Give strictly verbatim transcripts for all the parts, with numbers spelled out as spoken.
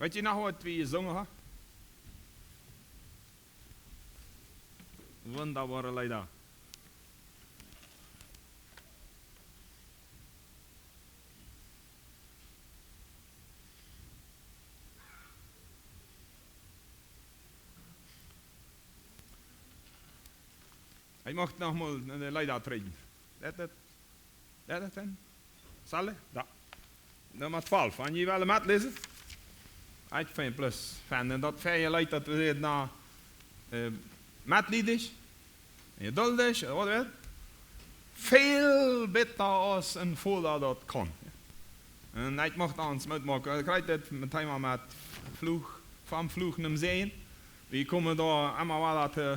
Weet jie noch waut wie jesungen haben? Wunderbare Leeda. Ekj mucht noch mol no de Leeda trigj. Deit daut, deit daut dan? Sale? Jo. Numma twalf. Wan jie wellen metläsen? Ekj finj bloos fein. Un daut väaje Leet, daut wia no, äh, metliedich, jeduldich, waut wea daut? Väl bäta aus een Voda daut kaun. Un ekj mucht ons Moot moaken. Ekj rät daut met Thema met Fluch, vom Fluch nom Säajen. Wie komen doa emma wada to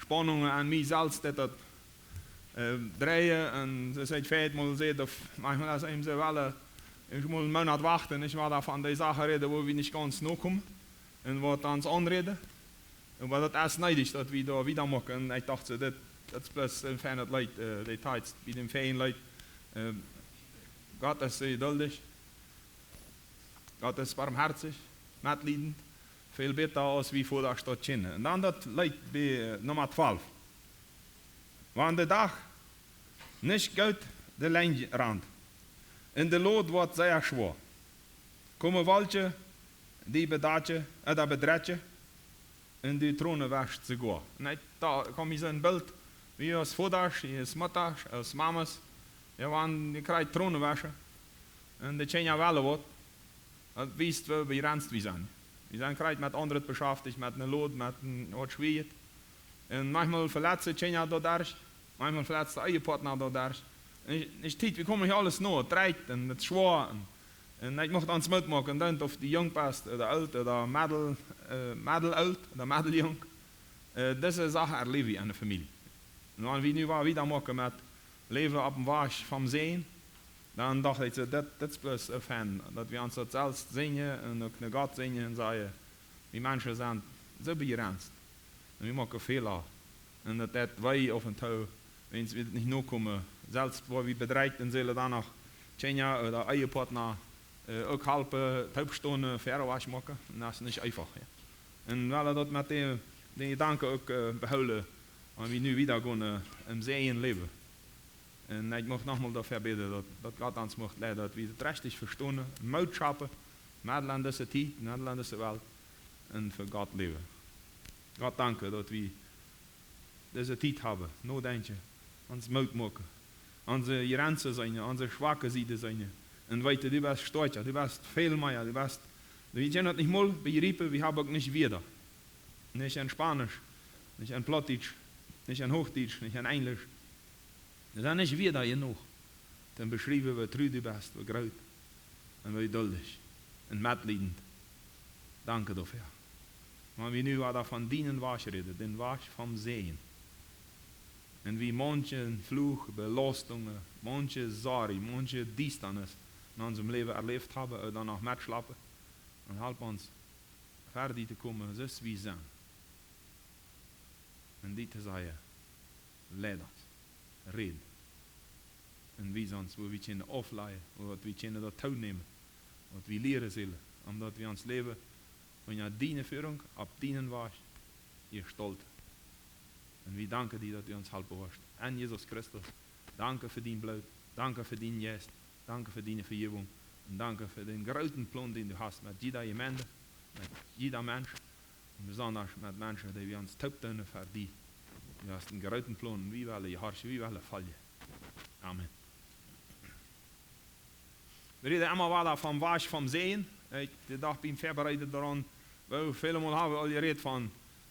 Spaunungen aun mie selfst, daut daut, äh, dreien. Un see sajcht, väl mol sajcht, ooda maunchmol es eent soo, well, ekj mott eenen Moonat wachten, ekj woa doa von dee Sachen räden, wua wie nich gaunz nokomen. Un waut ons aunräden. Oba daut es needich, daut wie doa wieda moaken. Un ekj docht soo, dit, daut es bloos een feinet Leet, äh, dee Tiet, bie däm feinen Leet. Äh, Gott es soo jeduldich. Gott es barmhartich, metliedent, väl bäta aus wie Vodasch daut kjennen. Un dan daut Leet bie, äh, Numma twalf. Wan de Dach nich goot de Lenj rant, un de Lod woat sea schwoa, komen Wolkjen, dee bedakjen, äh, dee bedrekjen, un de Tronen wäscht see goa. Un ekj, doa kjemt mie soo een Bilt, wie aus Vodasch, wie aus Muttasch, aus Mamas. Jo, wan jie kjrieen Tronen wäschen. Un de Kjinja wellen waut. Daut wiest, woo bejrenst wie sent. Wie sent krakjt met aundret beschaftich, met eene Lod, met een waut schwieet. Un maunchmol veletzt de Kjinja doaderch, maunchmol veletzt de Ehepartner doaderch. Un ekj, ekj denkj, wie komen hia aules no, daut dreit un daut es schwoa. Un, un ekj mucht ons Moot moaken, dan, auf du junk best, ooda oolt, ooda meddel, äh, meddel oolt, ooda meddel junk. Äh, dise Sachen erläwen wie enne Famielje. Un wan wie nu wada wieda moaken met Läwen opp dän Wajch vom Säajen, dan docht ekj soo, daut, daut es bloos een Fäl, daut wie ons daut selfst sajen un uk no Gott sajen un sajen, wie Menschen sent soo bejrenst. Un wie moaken Fäla. Un daut deit wee auf un too, wan wie daut nich nokomen. Selfst wua wie bedrekjt sent, sellen dan noch Kjinja ooda Ehepartner, äh, uk halpen, toopstonen, verwoat moaken. Un daut es nich eefach, jo. Un wie wellen daut met dee, dee Jedanken uk, äh, behoolen, wan wie nu wieda gonen, äh, em Säajen läwen. Un ekj mucht noch mol doafäa bäden, daut, daut Gott ons mucht leiden, daut wie daut rajcht vestonen, Moot schaufen, meddel aun dise Tiet, meddel aun dise Welt, un fa Gott läwen. Gott, dankscheen, daut wie dise Tiet haben, nodenkjen, ons Moot moaken, onse Jrenzen seenen, onse schwake Sieden seenen, un weeten, du best stoakja, du best väl mea, du best, wie kjennen daut nich mol bejriepen, wie haben uk nich Wieed. Nich en Spaunisch, nich en Plautdietsch, nich en Huachdietsch, nich en Enjlisch. Daut sent nich Wieed jenuach, om to beschriewen, woo tru du best, woo groot un woo jeduldich un metliedent. Dankscheen doafäa. Wan wie nu wada von dienen Wajch räden, dän Wajch vom Säajen. Un wie maunchen Fluch, Belaustungen, maunche Sorj, maunche Diestanis en onsem Läwen erläft haben ooda noch metschlapen. Un help ons, ver die to komen, soo aus wie sent. Un die to sajen, leid ons, räd. Un wies ons, wua wie kjennen auflajen, wua wie kjennen daut toonämen, waut wie lieren sellen, om daut wie ons Läwen unja diene Führung, opp dienen Wajch, jestalten. Un wie danken die, daut du ons halpen woascht. En Jesus Christus, dankscheen fa dien Bloot, dankscheen fa dienen Jeist, dankscheen fa diene Vejäwunk un dankscheen fa dän grooten Plon, dän du hast met jieda Jemeent, met jieda Mensch un besonda met Menschen, dee wie ons toopdoonen ver die. Du hast eenen grooten Plon un wie wellen jehorchen, wie wellen foljen. Amen. Wie räden emma wada vom Wajch vom Säajen. Ekj docht biem Väabereiden doaraun, well, väle Mol haben wie aul jerät von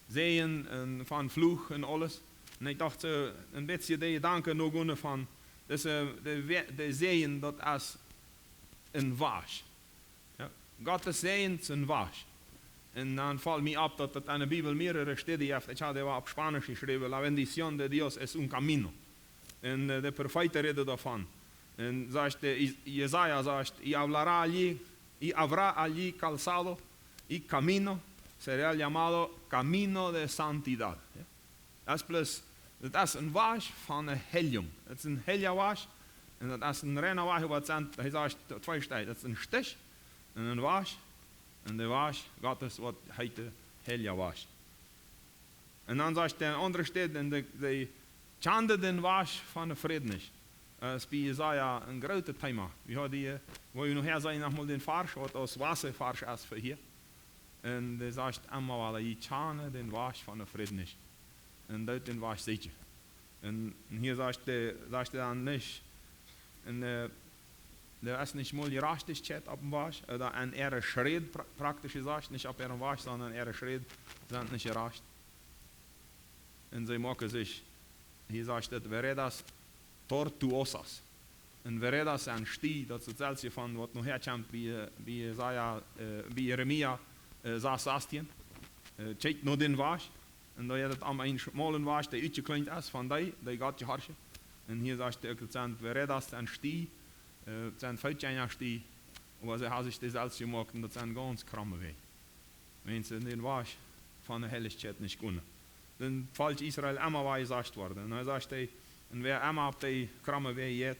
Säajen un von Fluch un aules. Un ekj docht soo een bät de Jedanken nogonen von dise, de, We- de Säajen, daut es een Wajch. Jo? Gottes Säajen es een Wajch. Un dan foll mie opp, daut daut enne Bibel mearere Städen jeft. Ekj haud dee opp Spaunisch jeschräwen, La bendición de Dios es un camino. Un, äh, de Profeet räden doavon. Un sajcht de Is- Jesaja, sajcht, y hablará allí, y habrá allí calzado y camino, será llamado camino de santidad. Jo? Daut es bloos, daut es een Wajch von eene Heiljunk. Daut es een heilja Wajch. Un daut es een reina Wajch, waut sent, hee sajcht, twee Städ. Daut es een Stich un een Wajch. Un de Wasch Gottes, waut heet de heilja Wasch. Un dan sajcht de aundre Städ, un dee, dee kjanden dän Wasch von de Fräd nich. Daut es bie Jesaja een grootet Thema. Wie haben die, äh, woo wie nohäa seenen, noch mol dän Varsch, waut aus Wasservarsch es fa hia. Un dee sajcht emma wada, jie kjanen dän Wasch von de Fräd nich. Un daut dän Wasch secha. Un, un hia sajcht dee, sajcht dee dan nich, un, äh, doa es nich mol Jerajchtichkjeit opp dän Wasch, ooda en äare Schräd, pra-, praktisch jesajcht, nich opp äaren Wasch, sonda äare Schräd sent nich jerajcht. Un see moaken sikj, hia sajcht et, veredas tortuosas. Un veredas sent Stie, daut es daut selwje von waut nohäa kjemt bie, bie Jesaja, äh, bie Jeremia, äh, sas sastieen. Äh, kjikjt no dän Wasch. Un doa jeit et om een schmaulen Wasch, dee utjekjleent es von dee, dee Gott jehorchen. Un hia sajcht et uk, et sent veredas sent Stie, äh, et sent Footjenja Stie, oba see haben sikj dee selfst jemoakt un daut sent gaunz kromme Wäaj. Wan see dän Wasch von de Heilichkjeit nich kjennen. Dan felt Israel emma wada jesajcht worden. Un hee sajcht, hee, un wäa emma opp dee kromme Wäaj jeit,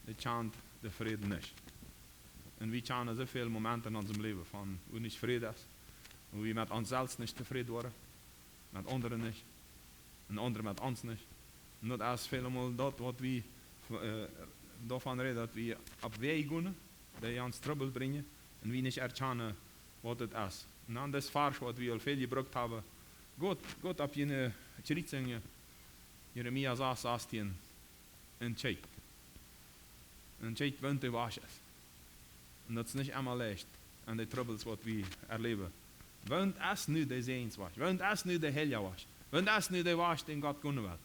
dee kjant dän Fräd nich. Un wie kjanen soo väl Momenten en onsem Läwen von, wua nich Fräd es, wua wie met ons selfst nich tofräd woaren, met aundre nich, un aundre met ons nich. Un daut es välemol daut, waut wie, äh, doavon räden, daut wie opp Wäaj gonen, dee ons Trubbel brinjen, un wie nich erkjanen, waut et es. Un dan dis Varsch, waut wie aul väl jebrukt haben, Gott, Gott opp june Kjriezungen, Jeremia sas sastieen, un kjikjt. Un kjikjt, waut de Wasch es. Un daut es nich emma leicht, en de Trubbels, waut wie erläwen. Waut es nu de Säajenswasch? Waut es nu de heilja Wasch? Waut es nu de Wasch, dän Gott gonen well?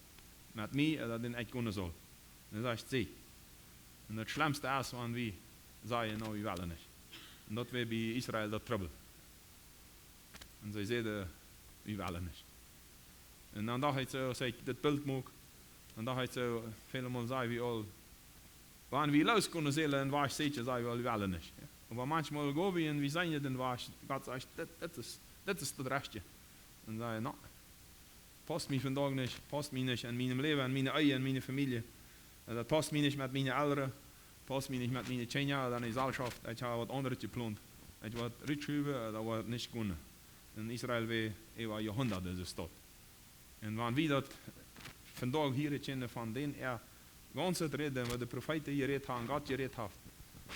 Met mie, äh, daut dän ekj gonen saul. Un daut es see. Un daut schlemste es, wan wie sajen, no, wie wellen nich. Un daut wia bie Israel daut Trubbel. Un see säden, wie wellen nich. Un dan docht ekj soo, aus ekj dit Bilt muak, dan docht ekj soo, välemol saj wie aul, wan wie loos kjennen sellen un Wasch secha, saj wie aul, wie wellen nich. Jo. Oba maunchmol go wie un wie seenen dän Wasch, Gott sajcht, dit, dit es, dit es daut Rajchte. Un saj, no, paust mie vondoag nich, paust mie nich en mien Läwen, en miene Ehe, en miene Famielje. Äh, daut paust mie nich met miene Elren, paust mie nich met miene Kjinja, dan es aules schwoa, ekj hab waut aundret jeplont. Ekj woa rutschaufen, äh, daut woat nich gonen. En Israel wia äwa Joahrhunderte soo daut. Un wan wie daut vondoag hieren kjennen von dän äa gaunzet Räden, waut de Profeeten jerät haben, Gott jerät haft,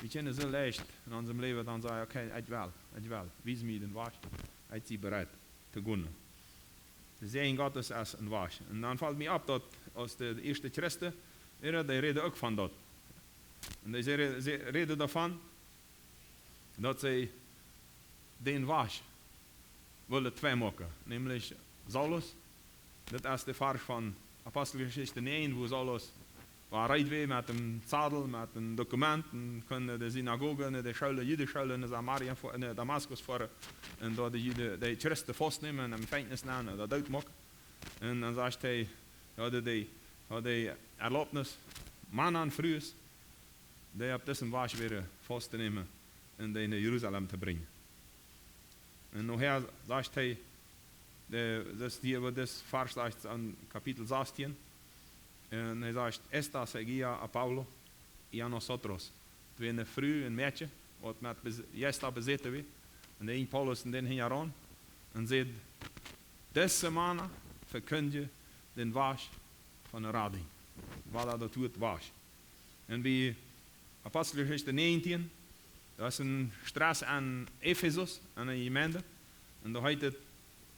wie kjennen soo leicht en onsem Läwen dan sajen, okay, ekj well, ekj well, wies mie dän Wajch, ekj sie bereit to gonen. De Säajen Gottes es een Wajch. Un dan felt mie opp, daut aus de, de ieeschte Christen wieren, dee räden uk von daut. Un dee säden, see räden doavon, daut see dän Wajch wullen twei moaken, nämlich Saulus. Daut es de Varsch von Aposteljeschicht näajen, wua Saulus wia reed wia met een Zadel, met een Dokument, un kunn no de Sinagoge, no de School, jüdische School en Samaria, fo-, en Damaskus foaren, un doa de Juden, de Christen faustnämen un em Jefenkjnis nämen, daut doot moaken. Un dan sajcht hee, jo, dee, dee, jo, dee Erlaubnis, Mana un Frues, dee opp disen Wajch wieren faust to nämen un dee no Jerusalem to brinjen. Un nohäa sajcht hee, de, daut hia, waut dis Varsch sajcht en Kapitel sastieen, un hee sajcht, esta seguía a Pablo y a nosotros. Daut wia eene Fru, een Mäakje, waut met bes-, Jeista besäten wia. Un dee jinkj Paulus un dän hinjaraun un säd, dise Mana vekjindjen dän Wajch von de Radunk. Wada daut Wuat Wajch. Un bie Aposteljeschicht näajentieen, doa es een Stress en Efesus, en eene Jemeent. Un doa heet et,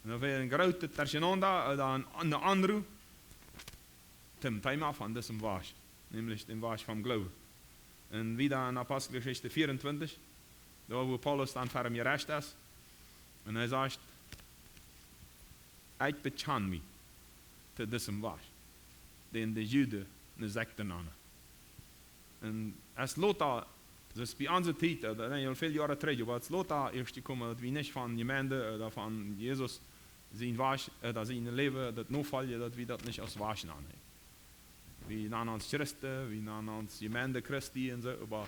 un doa wia een grootet Derchenaunda, äh, dan een, een Onru, tom Thema von disen Wajch, nämlich dän Wajch vom Gloowen. Un wieda en Aposteljeschicht vieauntwintich, doa wua Paulus dan ver am Jerecht es. Un hee sajcht, ekj bekjan mie to disen Wajch, dän de Juden eene Sekjt nanen. Un es lota, daut es bie onse Tiet, äh, daut es aul väl Joaren trigj, oba es lota ieescht jekomen, daut wie nich von Jemeent, äh, ooda von Jesus sien Wajch, äh, ooda sien Läwen, daut nofoljen, daut wie daut nich aus Wajch nanen. Wie nanen ons Christen, wie nanen ons Jemeent Christi un soo, oba,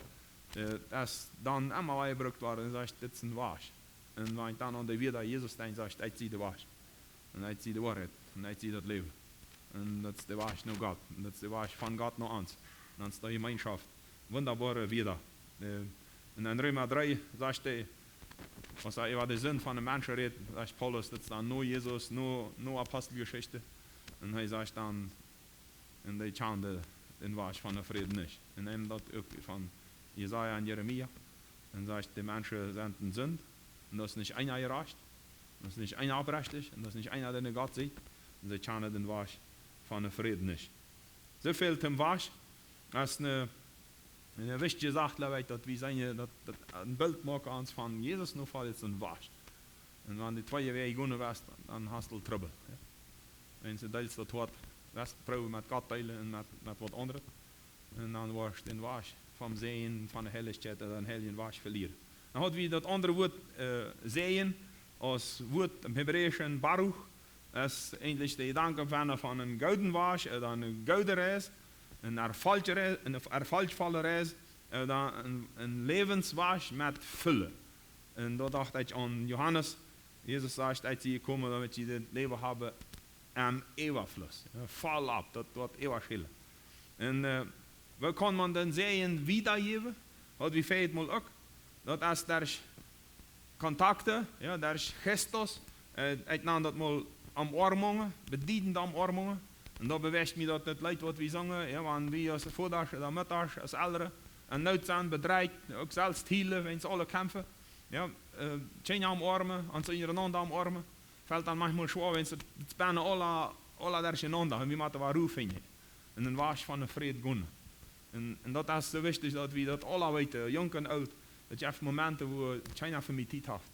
äh, daut es dan emma wada jebrukt worden un sajcht, dit es een Wajch. Un wan ekj dan aun de Wieed Jesus denkj, sajcht, ekj sie de Wajch. Un ekj sie de Woarheit. Un ekj sie daut Läwen. Un daut es de Wajch no Gott. Un daut es de Wajch von Gott no ons. Un dan es de Jemeenschoft. Wundaboare Wieed. Äh, un en Reema dree sajcht hee, Aus hee äwa de Sind von de Menschen rät, sajcht Paulus, daut es dan no Jesus, no, no Aposteljeschicht. Un hee sajcht dan, un dee kjanen dän Wajch von de Fräd nich. Un dan daut uk von Jesaja un Jeremia. Un sajcht, de Menschen sent en Sind. Un daut es nich eena jerajcht. Daut es nich eena oprechtich. Un daut es nich eena, dee no Gott sieekjt. Un see kjanen dän Wajch von de Fräd nich. Soo väl toom Wajch. Daut es eene, eene wichtje Sach, jleew ekj, daut wie seenen, daut, daut een Bilt moaken ons von Jesus no Fräd un Wajch. Un wan du twee Wäaj gonen woascht, dan hast du Trubbel. Jo. Wan du deelst daut Hoat, woascht proowen met Gott deelen un met, met waut aundret. Un dan woascht du dän Wajch vom Säajen, von de Heilichkjeit, dän heiljen Wajch velieren. Dan haud wie daut aundre Wuat, äh, Säajen, aus Wuat em Hebräischen Baruch, es eejentlich de Jedanke von, von een gooden Wajch, äh, dan eene goode Reis, eene erfolgreiche, eene erfolgvolle Reis, äh, dan een, een Läwenswajch met Fellen. Un doa docht ekj aun Johanes. Jesus sajcht, ekj sie jekomen, daut jie daut Läwen haben em Äwafluss. Jo, voll opp, daut woat äwaschwellen. Un, äh, woo kaun maun dän Säajen wiedajäwen? Haud wie väajet Mol uk. Daut es derch Kontakte, jo, derch Gestos, äh, ekj nan daut mol Omarmungen, bediedende Omarmungen. Un doa bewäacht mie daut, daut Leet, waut wie sungen, jo, wan wie aus Vodasch ooda Muttasch, aus Elren, en Noot sent, bedreit, uk selfst hielen, wan see aule kjamfen. Jo, äh, Kjinja omarmen, ons unjarenaunda omarmen. Felt dan maunchmol schwoa, wan see, daut es benne aula, aula derchenaunda, un wie motten wada Ru finjen. Un dän Wajch von de Fräd gonen. Un, un daut es soo wichtich, daut wie daut aula weeten, junk un oolt, daut jeft Momenten, wua kjeena von mie Tiet haft.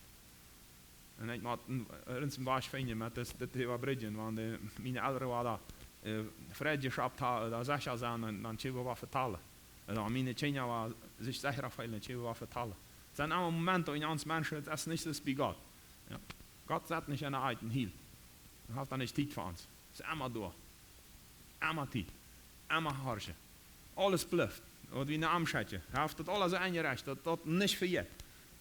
Un ekj mott een, een Wajch finjen, met daut, daut äwabridjen, wan de, miene Elren wada, äh, Fräd jeschauft haben, ooda secha sent, dan, dan kjenn wie waut vetalen. Ooda miene Kjinja wada sikj secha feelen, dan kjenn wie waut vetalen. Daut sent aulemol Momenten en ons Menschen, daut es nich soo aus bie Gott. Jo. Gott sett nich aun de Eid un hielt. Hee haft dan nich Tiet fa ons. Es emma doa. Emma Tiet. Emma horchen. Aules blift. Waut wie no am schekjen. Hee haft daut aules soo enjerecht, daut daut nich vejeit.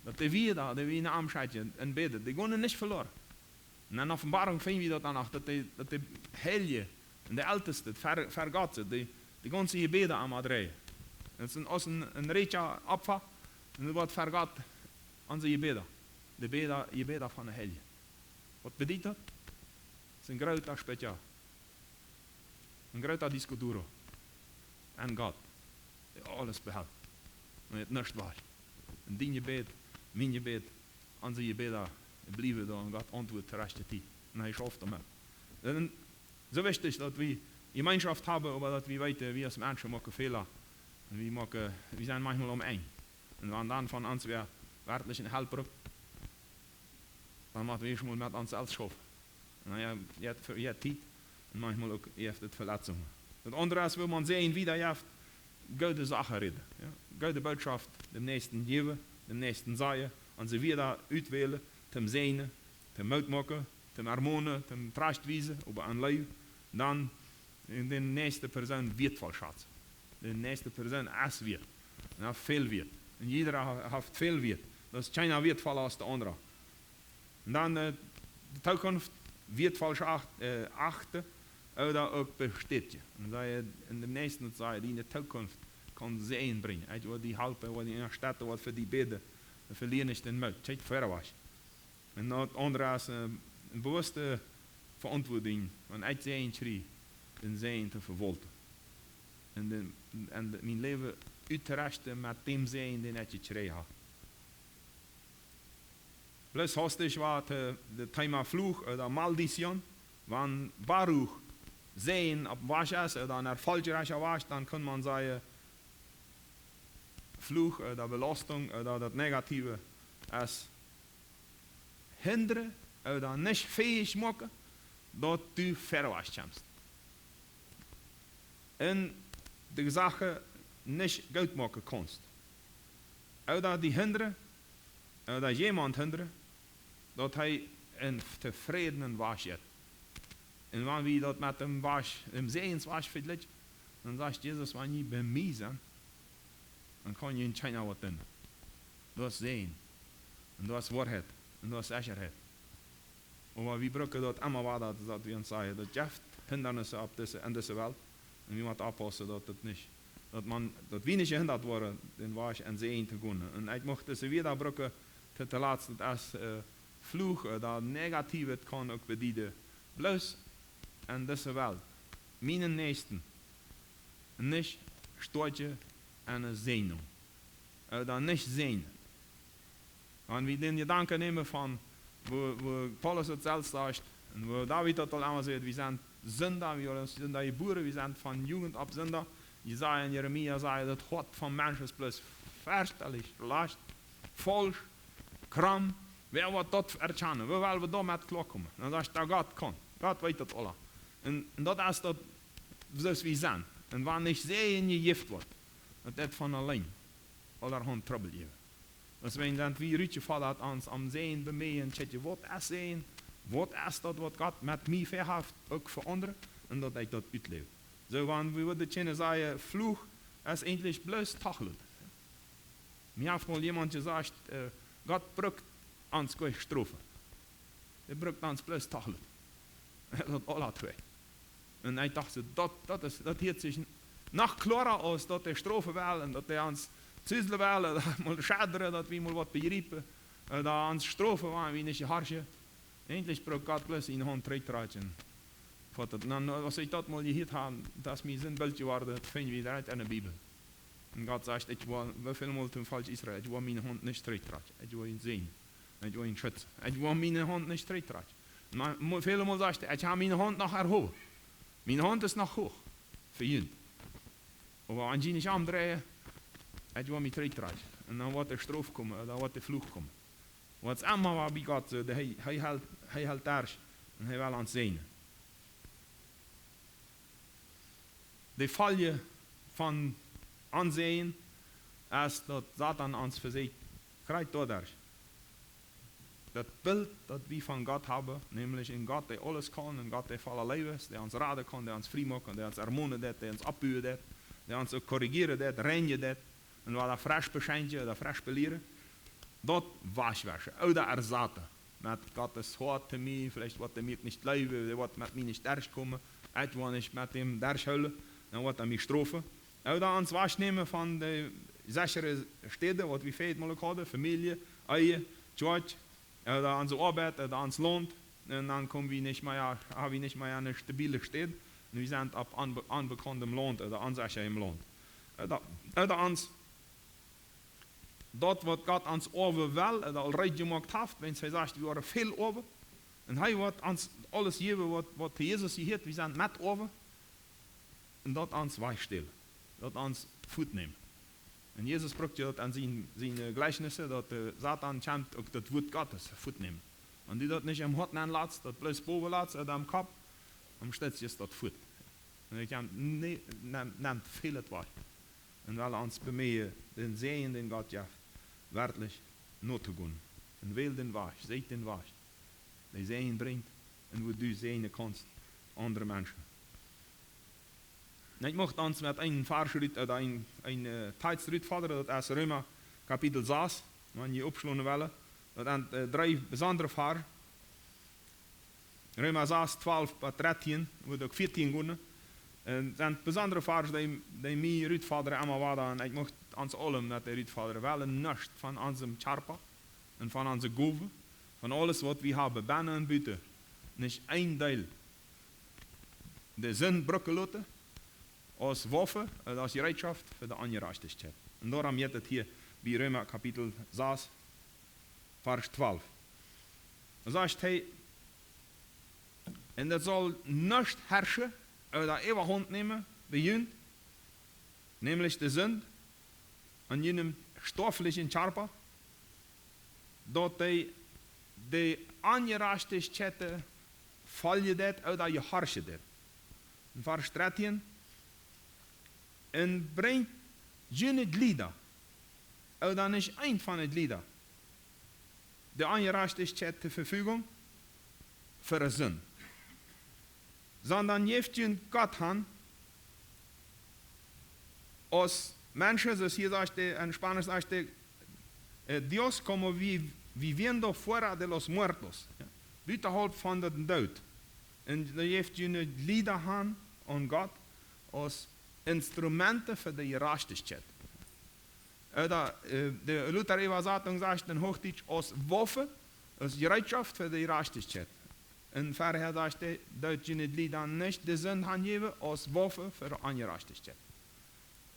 Daut de Wieed, dee wie no am schekjen un bäden, dee gonen nich veloaren. Un en Openboarunk finj wie daut dan noch, daut de, daut de Heilje un de Elteste ver, ver Gott sent, dee, dee gaunze Jebäda aum Adreien. Daut es een, aus een, een rechtja Opfa, un daut woat ver Gott onse Jebäda. De Bäda, Jebäda von de Heilje. Waut bediet daut? Daut es een groota Spekjta. Een groota disco duro. Aun Gott, dee aules behelt. Un hee nuscht wajch. Un dien Jebäd, mien Jebäd, onse Jebäda bliewen doa un Gott auntwuat to rajchte Tiet. Un hee schauft doamet. Un soo wichtich, daut wie Jemeenschoft haben, oba daut wie weeten, wie aus Menschen moaken Fäla. Un wie moaken, wie sent maunchmol aum Enj. Un wan dan von ons wäa werkjlich Help brukt, dan mott wie ieescht mol met ons selfst schaufen. Un dan, jo, jeft, jeft Tiet un maunchmol uk jeft et Veletzungen. Daut aundre es, woo maun Säajen wiedajeft, goode Sachen räden. Jo? Goode Bootschoft däm Näakjsten jäwen, däm Näakjsten sajen, onse Wieed utwälen, toom säajnen, toom Moot moaken, toom ermonen, toom trajchtwiesen, oba en Leew. Dan de näakjste Persoon wieetvoll schazen. De näakjste Persoon es wieet. Un haft väl Wieet. Un jieda ha-, haft väl Wieet. Daut es kjeena wieetvolla aus de aundra. Un dan, äh, de Tookunft wieetvoll acht-, äh, achten ooda uk bestädjen. Un saj, en däm Näakjsten saj, diene Tookunft kaun Säajen brinjen. Ekj woa die halpen, woa die unjastetten, woa fa die bäden. Dan velia nich dän Moot. Kjikj wieda wajch. Un daut aundre es, äh, eene bewusste Veauntwuatunk, wan ekj Säajen kjrie, dän Säajen to vewaulten. Un dän, un mien Läwen uttorechten met däm Säajen, dän ekj jekjräajen hab. Bloos hastich waut, äh, daut Thema Fluch ooda Maldition. Wan Baruch Säajen opp Wajch es, ooda een erfolgreicha Wajch, dan kaun maun sajen, Fluch ooda Belastunk ooda daut Negative es hindren ooda nich fäich moaken, daut du verwoats kjemst. Un de Sachen nich goot moaken kaunst. Ooda die hindren, ooda jemaunt hindren, daut hee een tofrädnen Wajch jeit. Un wan wie daut met däm Wajch, däm Säajenswajch vejlikjen, dan sajcht Jesus, wan jie bie mie sent, dan kaun junt kjeena waut doonen. Daut es Säajen. Un daut es Woarheit. Un daut es Sechaheit. Oba wie brucken daut emma wada, daut wie ons sajen, daut jeft Hindanisse opp dise, en dise Welt. Un wie motten oppaussen, daut daut nich, daut maun, daut wie nich jehindat woaren, dän Wajch en Säajen to gonen. Un ekj mucht dise Wieed brucken, Daut latste, daut es, äh, Fluch, äh, daut Negative, daut kaun uk bedieden. Bloos en dise Welt. Mienen Näakjsten. Nich stoakje enne Säajnunk. Äh, dan nich säajnen. Wan wie dän Jedanken nämen von, woo, woo Paulus daut selfst sajcht, un woo David daut aul emma säd, wie sent Sinda, wie sent Sinda jebuaren, wie sent von Jugend opp Sinda. Jesaja un Jeremia sajen, daut Hoat von Menschen es bloos fechtlich, leicht, faulsch, krom. Wäa woat daut erkjanen? Woo well wie doamet kloakomen? Dan sajcht hee, Gott kaun. Gott weet daut aula. Un, un daut es daut, soo aus wie sent. Un wan nich Säajen jejäft woat, daut deit von auleen aulahaunt Trubbel jäwen. Deswäajen sent wie rutjefoddat, ons aum Säajen bemeejen, kjikjen, waut es Säajen, waut es daut, waut Gott met mie väahaft, uk fa aundre, un daut ekj daut utläw. Soo, wan wie wudden kjennen sajen, Fluch es eejentlich bloos Tachlot. Mie haft mol jemaunt jesajcht, äh, Gott brukt ons goanich strofen. Hee brukt ons bloos Tachlot. Daut aula twee. Un ekj docht soo, daut, daut es, daut hieet sikj noch kloara aus daut hee strofen well un daut hee ons zuzlen well, daut mol schadren, daut wie mol waut bejriepen, äh, daut ons strofen, wan wie nich jehorchen. Eejentlich brukt Gott bloos siene Haunt trigjtrakjen. Waut daut, dan, aus ekj daut mol jehieet hab, daut es mie soo een Bilt jeworden, daut finj wie direkt enne Bibel. Un Gott sajcht, ekj woa, woo väl mol toom Volkj Israel, ekj woa miene Haunt nich trigjtrakjen, ekj woa junt säajnen, ekj woa junt schutzen, ekj woa miene Haunt nich trigjtrakjen. Oba mo-, väle Mol sajcht hee, ekj hab miene Haunt noch erhowen. Miene Haunt es noch huach fa junt. Oba wan jie nich omdreien, ekj woa mie trigjtrakjen. Un dan woat de Strof komen, dan woat de Fluch komen. Waut emma wia bie Gott, soo, dee, hee, hee helt, hee helt derch un hee well ons säajnen. De Folj von Aunseenen es, daut Soton ons vesieekjt, krakjt doaderch. Daut Bilt, daut wie von Gott haben, nämlich een Gott, dee aules kaun, een Gott, dee voll Leew es, dee ons raden kaun, dee ons frie moaken, dee ons ermonen deit, dee ons oppbuen deit, dee ons uk korrigieren deit, reinjen deit, un wada fresch beschenken ooda fresch belieren, daut wajchwauschen ooda ersaten met Gott sien Hoat to mie, veleicht waut hee mie nich jleewen, dee woat met mie nich derchkomen, ekj woa nich met am derchhoolen, dan woat hee mie strofen. Ooda ons wajchnämen von de sechre Städen, waut wie väl mol hauden, Famielje, Ehe, Kjoakj, ooda onse Oabeit, ooda ons Launt. Un dan komen wie nich mea, haben wie nich mea eene stabile Städ. Un wie sent opp onbe-, onbekauntem Launt ooda onsechaem Launt. Ooda, ooda ons daut, waut Gott ons Oawen well, ooda aul reed jemoakt haft, wiels hee sajcht, wie woaren väl haben. Un hee woat ons aules jäwen, waut, waut to Jesus jehieet, wie sent met Oawen. Un daut ons wajchstälen, daut ons fuatnämen. Un Jesus brukt je daut aun siene, siene Jlikjnisse, daut de Soton kjemt uk daut Wuat Gottes fuatnämen. Wan du daut nich em Hoat nenlatst, daut bloos bowen latst ooda em Kopp, dan steit je daut fuat. Un hee kjemt, ne-, nemt, nemt väl wajch. Un well ons bemeejen, dän Säajen, dän Gott jeft, werkjlich notogonen. Un wäl dän Wajch, säkj dän Wajch, dee Säajen brinjt un woo du säajnen kaust aundre Menschen. Un ekj mucht ons met een Varsch rut, äh, een, een, äh, Tekst rutfodren, daut es Reema Kapitel sas, wan jie oppschlonen wellen. Daut sent, äh, dree besondre Varsch. Reema sas, twalf bat dartieen, woat uk vieetieen gonen. Un daut sent besondre Varsch, dee, dee mie rutfodren emma wada. Un ekj mucht ons aulem met dee rutfodren. Well nuscht von onsem Kjarpa un von onse Gowen, von aules, waut wie haben, bennen un buten, nich een Deel de Sind brucken loten aus Waffe, äh, aus Jereetschoft fa de Onjerajchtichkjeit. Un doaromm jeit et hia bie Reema Kapitel sas, Varsch twalf. Dan sajcht hee: "Un daut saul nuscht harschen ooda Äwahaunt nämen bie junt, nämlich de Sind, aun junem stoaflichen Kjarpa, daut dee de Onjerajchtichkjeit foljen deit ooda jehorchen deit." Un Varsch dartieen: "Un brinjt june Jlieda, ooda nich eent von de Jlieda, de Onjerajchtichkjeit to Vefügung fa de Sind, sonda jäft junt Gott han, aus Menschen", soo aus hia sajcht, en Spanisch sajcht, äh, "Dios como vi-, viviendo fuera de los muertos." Jo. Butenhalb von dän Doot. Un dan jäft june Jlieda han aun Gott aus Instrumenten fa de Jerajchtichkjeit. Ooda, äh, de Luther Äwasatunk sajcht en Huachdietsch aus Waffe, aus Jereetschoft fa de Jerajchtichkjeit. Un verhäa sajcht hee, daut jie de Lied dan nich de Sind hanjäwen aus Waffe fa de Onjerajchtichkjeit.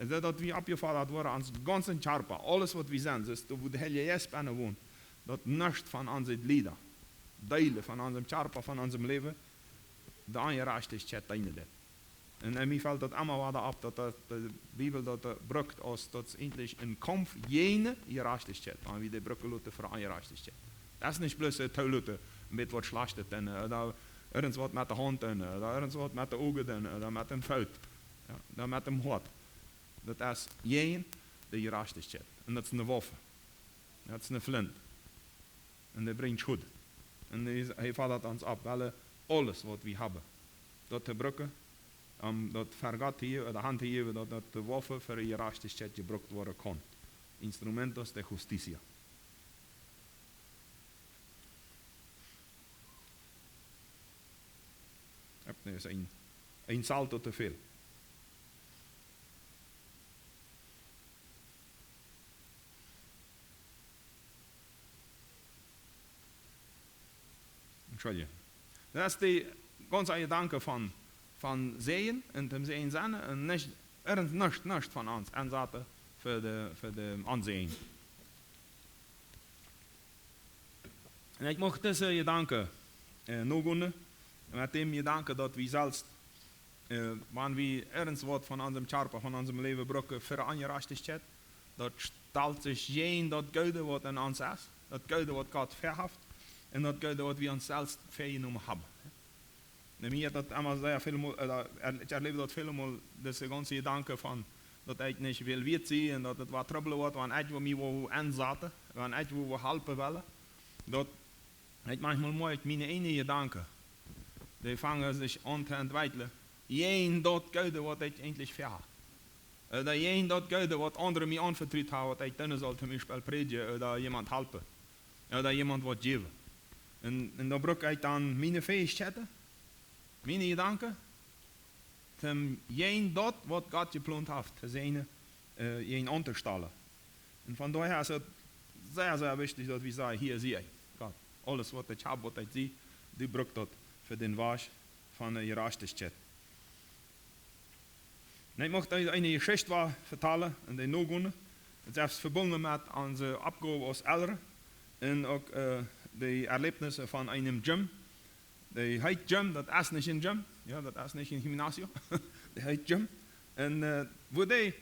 Aulsoo daut wie oppjefodat woaren, ons gaunzen Kjarpa, aules waut wie sent, soo aus doa wua de Heilje Jeist bennen wont, daut nuscht von onse Jlieda, Deelen von onsem Kjarpa, von onsem Läwen, de Onjerajchtichkjeit deenen deit. Un, un mie felt daut emma wada opp, daut, daut de Bibel daut, äh, brukt aus daut eejentlich een Kaumf jäajen Jerajchtichkjeit, wan wie dee brucken loten fa Onjerajchtichkjeit. Daut es nich bloos, äh, tooloten, een bät waut Schlajchtet doonen, äh, ooda irjent waut met de Haunt doonen, äh, ooda irjent waut met de Uagen doonen, äh, ooda met dän Foot, jo, ooda met däm Hoat. Daut es jäajen de Jerajchtichkjeit. Un daut es eene Waffe. Daut es eene Flint. Un dee brinjt Schot. Un hee, hee fodat ons opp, wellen aules waut wie haben, daut to brucken, om daut fa Gott hia, ooda han to jäwen, daut daut de Waffe fa de Jerajchtichkjeit jebrukt woaren kaun. Instrumentos de justicia. Opp, nä, es een, een Salto to väl. Entschuldigung. Daut es de gaunze Jedanke von, von Säajen un däm Säajen sennen un nich, irjent nuscht, nuscht von ons ensaten fa de, fa de Onsäajen. Un ekj mucht dise Jedanke, äh, nogonen, met däm Jedanke, daut wie selfst, äh, wan wie irjent waut von onsem Kjarpa, von onsem Läwen brucken fa Onjerajchtichkjeit, daut stalt sikj jäajen daut Goode waut en ons es, daut Goode waut Gott väahaft, un daut Goode waut wie ons selfst väajenomen haben. Bie mie es daut emma sea väl mol, äh, ekj erläw daut väl mol, dise gaunze Jedanke von, daut ekj nich väl wieet sie un daut et waut Trubbel woat, wan ekj wua mie wua ensaten, wan ekj wua, wua halpen wellen. Daut ekj manchmol moakj miene eejne Jedanken, dee fangen sikj aun to entwikjlen. Jäajen daut Goode waut ekj eejentlich väahab. Ooda jäajen daut Goode waut aundre mie aunvetrut haben, waut ekj doonen saul, toom Biespel prädjen ooda jemaunt halpen. Ooda jemaunt waut jäwen. Un, un doa bruk ekj dan miene Fäichkjeiten, miene Jedanken, toom jäajen daut waut Gott jeplont haft, to sennen, äh, jäajen auntostalen. Un von doahäa es et sea, sea wichtich, daut wie sajen, hia sie ekj, Gott. Aules waut ekj hab, waut ekj sie, du brukst daut fa dän Wajch von de Jerajchtichkjeit. Un ekj mucht eene, eene Jeschicht waut vetalen un dee nogonen. Daut es vebungen met onse Oppgow aus Elren un uk, äh, de Erläwnisse von eenem Jim. Dee heet Jim, daut es nich een Gym, jo, daut es nich een Gimnasio. Dee heet Jim. Un, äh, woo dee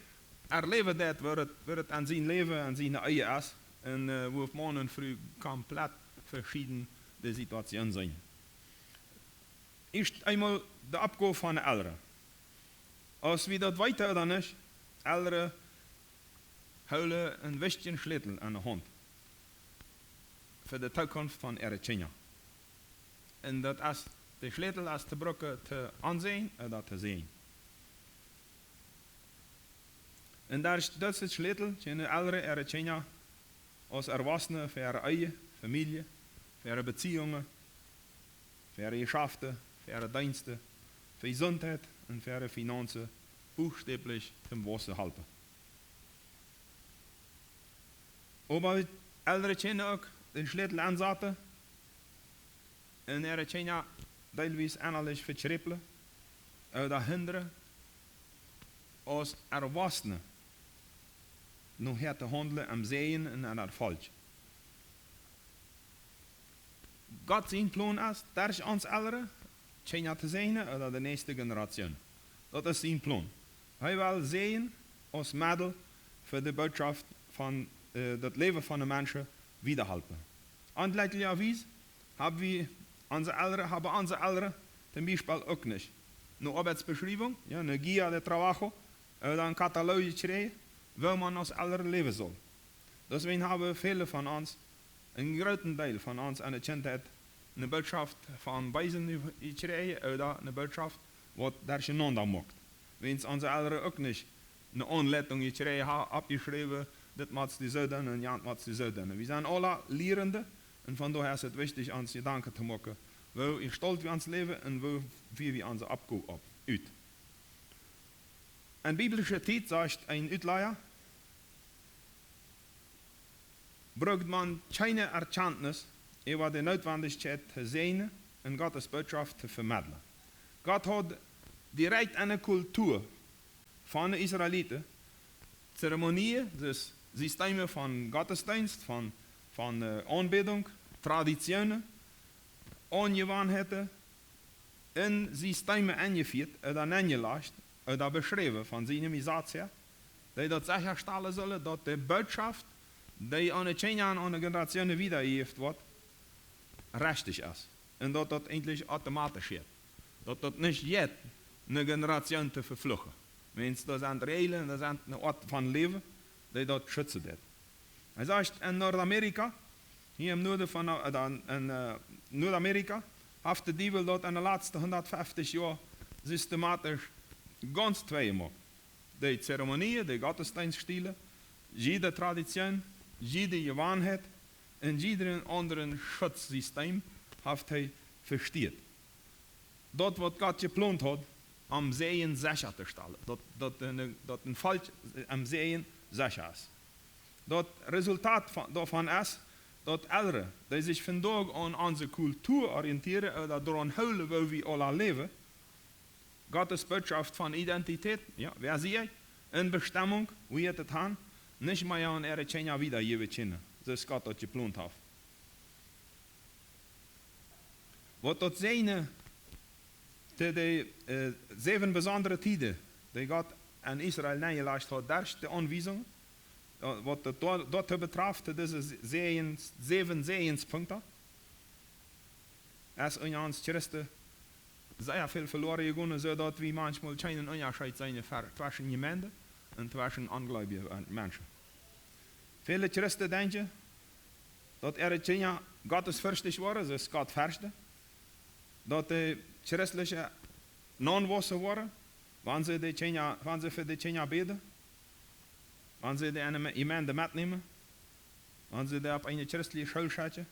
erläwen deed, woo et, woo et aun sien Läwen, aun siene Ehe es. Un, äh, woo Maun un Fru komplett veschieden de Situation sent. Ieescht eemol de Oppgow von de Elren. Aus wie daut weeten ooda nich, Elren hoolen een wichtjen Schlätel aun de Haunt fa de Tookunft von äare Kjinja. Un daut es, de Schlätel es to brucken to aunseenen ooda to säajen. Un doa es, daut es de Schlätel, kjennen Elren äare Kjinja aus Erwachsene fa äare Ehe, Famielje, fa äare Beziehungen, fa äare Jeschafte, fa äare Deenste, fa Jesuntheit un fa äare Finanzen buchstäblich toom Waussen halpen. Oba Elren kjennen uk dän Schlätel ensaten un äare Kjinja deelwies ennalich vekjräplen ooda hindren, aus Erwachsene nohäa to haundlen em Säajen un em Erfolg. Gott sien Plon es, derch ons Elren, Kjinja to säajnen ooda de näakjste Generation. Daut es sien Plon. Hee well Säajen aus Meddel fa de Bootschoft von, äh, daut Läwen von de Menschen wiedahalpen. Onjlekjlicherweis hab wie, onse Elren, haben onse Elren toom Biespel uk nich eene Oabeitsbeschriewunk, jo, eene guía de trabajo, äh, ooda een Katalog jekjräajen, woo maun aus Elren läwen saul. Deswäajen haben väle von ons, een grooten Deel von ons aun de Kjintheit, eene Bootschoft vom Beesen jekjräajen ooda eene Bootschoft, waut derchenaunda moakt. Wiels onse Elren uk nich eene Aunleitunk jekjräajen haben, oppjeschräwen, dit motst du soo doonen un jant motst du soo doonen. Wie sent aula Lieende un von doahäa es et wichtich, ons Jedanken to moaken, woo stolt wie ons läwen un woo fia wie onse Oppgow opp, ut. Enn biblische Tiet, sajcht een Utlaja, brukt maun kjeene Erkjantnis äwa de Nootwendichkjeit to säajnen un Gottes Bootschoft to vemedlen. Gott haud direkt enne Kultua von de Israeliten Zeremonien, dus Systeme von Gottesdeenst, von, von, äh, Aunbädunk, Traditionen, Aunjewanheiten un Systeme enjefieet ooda enjelajcht ooda beschräwen von siene Jesazen, dee daut secha stalen sullen, daut de Bootschoft, dee aun de Kjinja un aun de Generationen wiedajejäft woat, rajcht es. Un daut daut eejentlich automatisch jeit. Daut daut nich jeit, eene Generation to vefluchen. Wiels doa sent Reajlen, doa sent eene Oat von Läwen, dee daut schutzen deit. Hee sajcht, en Nordamerika, hia em Nuaden von, äh, dan en, äh, Nuamerika, haft de Diewel daut en de latste hundatfeftich Joa systematisch gaunz twei jemoakt. De Zeremonien, de Gottesdeenststilen, jiede Tradition, jiede Jewanheit un jieden aundren Schutzsystem haft hee vestieet. Daut, waut Gott jeplont haud, om Säajen secha to stalen. Daut, daut een, daut een Volkj, äh, om Säajen secha es. Daut Resultat von, doavon es, daut Elren, dee sikj vondoag aun onse Kultua orientieren ooda doaraun hoolen, woo wie aula läwen, Gottes Bootschoft von Identität, jo, wäa sie ekj, un Bestemmunk, wua jeit et han, nich mea aun äare Kjinja wiedajäwen kjennen, soo aus Gott daut jeplont haft. Waut daut sennen, de, de, äh, säwen besondre Tieden, dee Gott aun Israel nenjelajcht haud, derch de Aunwiesunk, äh, waut daut doa, doa betraft, dise Säajens, säwen Säajenspunkten, es unja ons Christen sea väl veloaren jegonen, soo daut wie maunchmol kjeenen Unjascheet seenen ver-, tweschen Jemeent un tweschen onjleewje Menschen. Väle Christen denkjen, daut äare Kjinja gottesferchtich woaren, soo aus Gott ferchten, daut dee christlich naunwaussen woaren, wan see de Kjinja, wan see fa de Kjinja bäden, wan see dee enne Me-, Jemeent metnämen, wan see dee opp eene christliche School schekjen,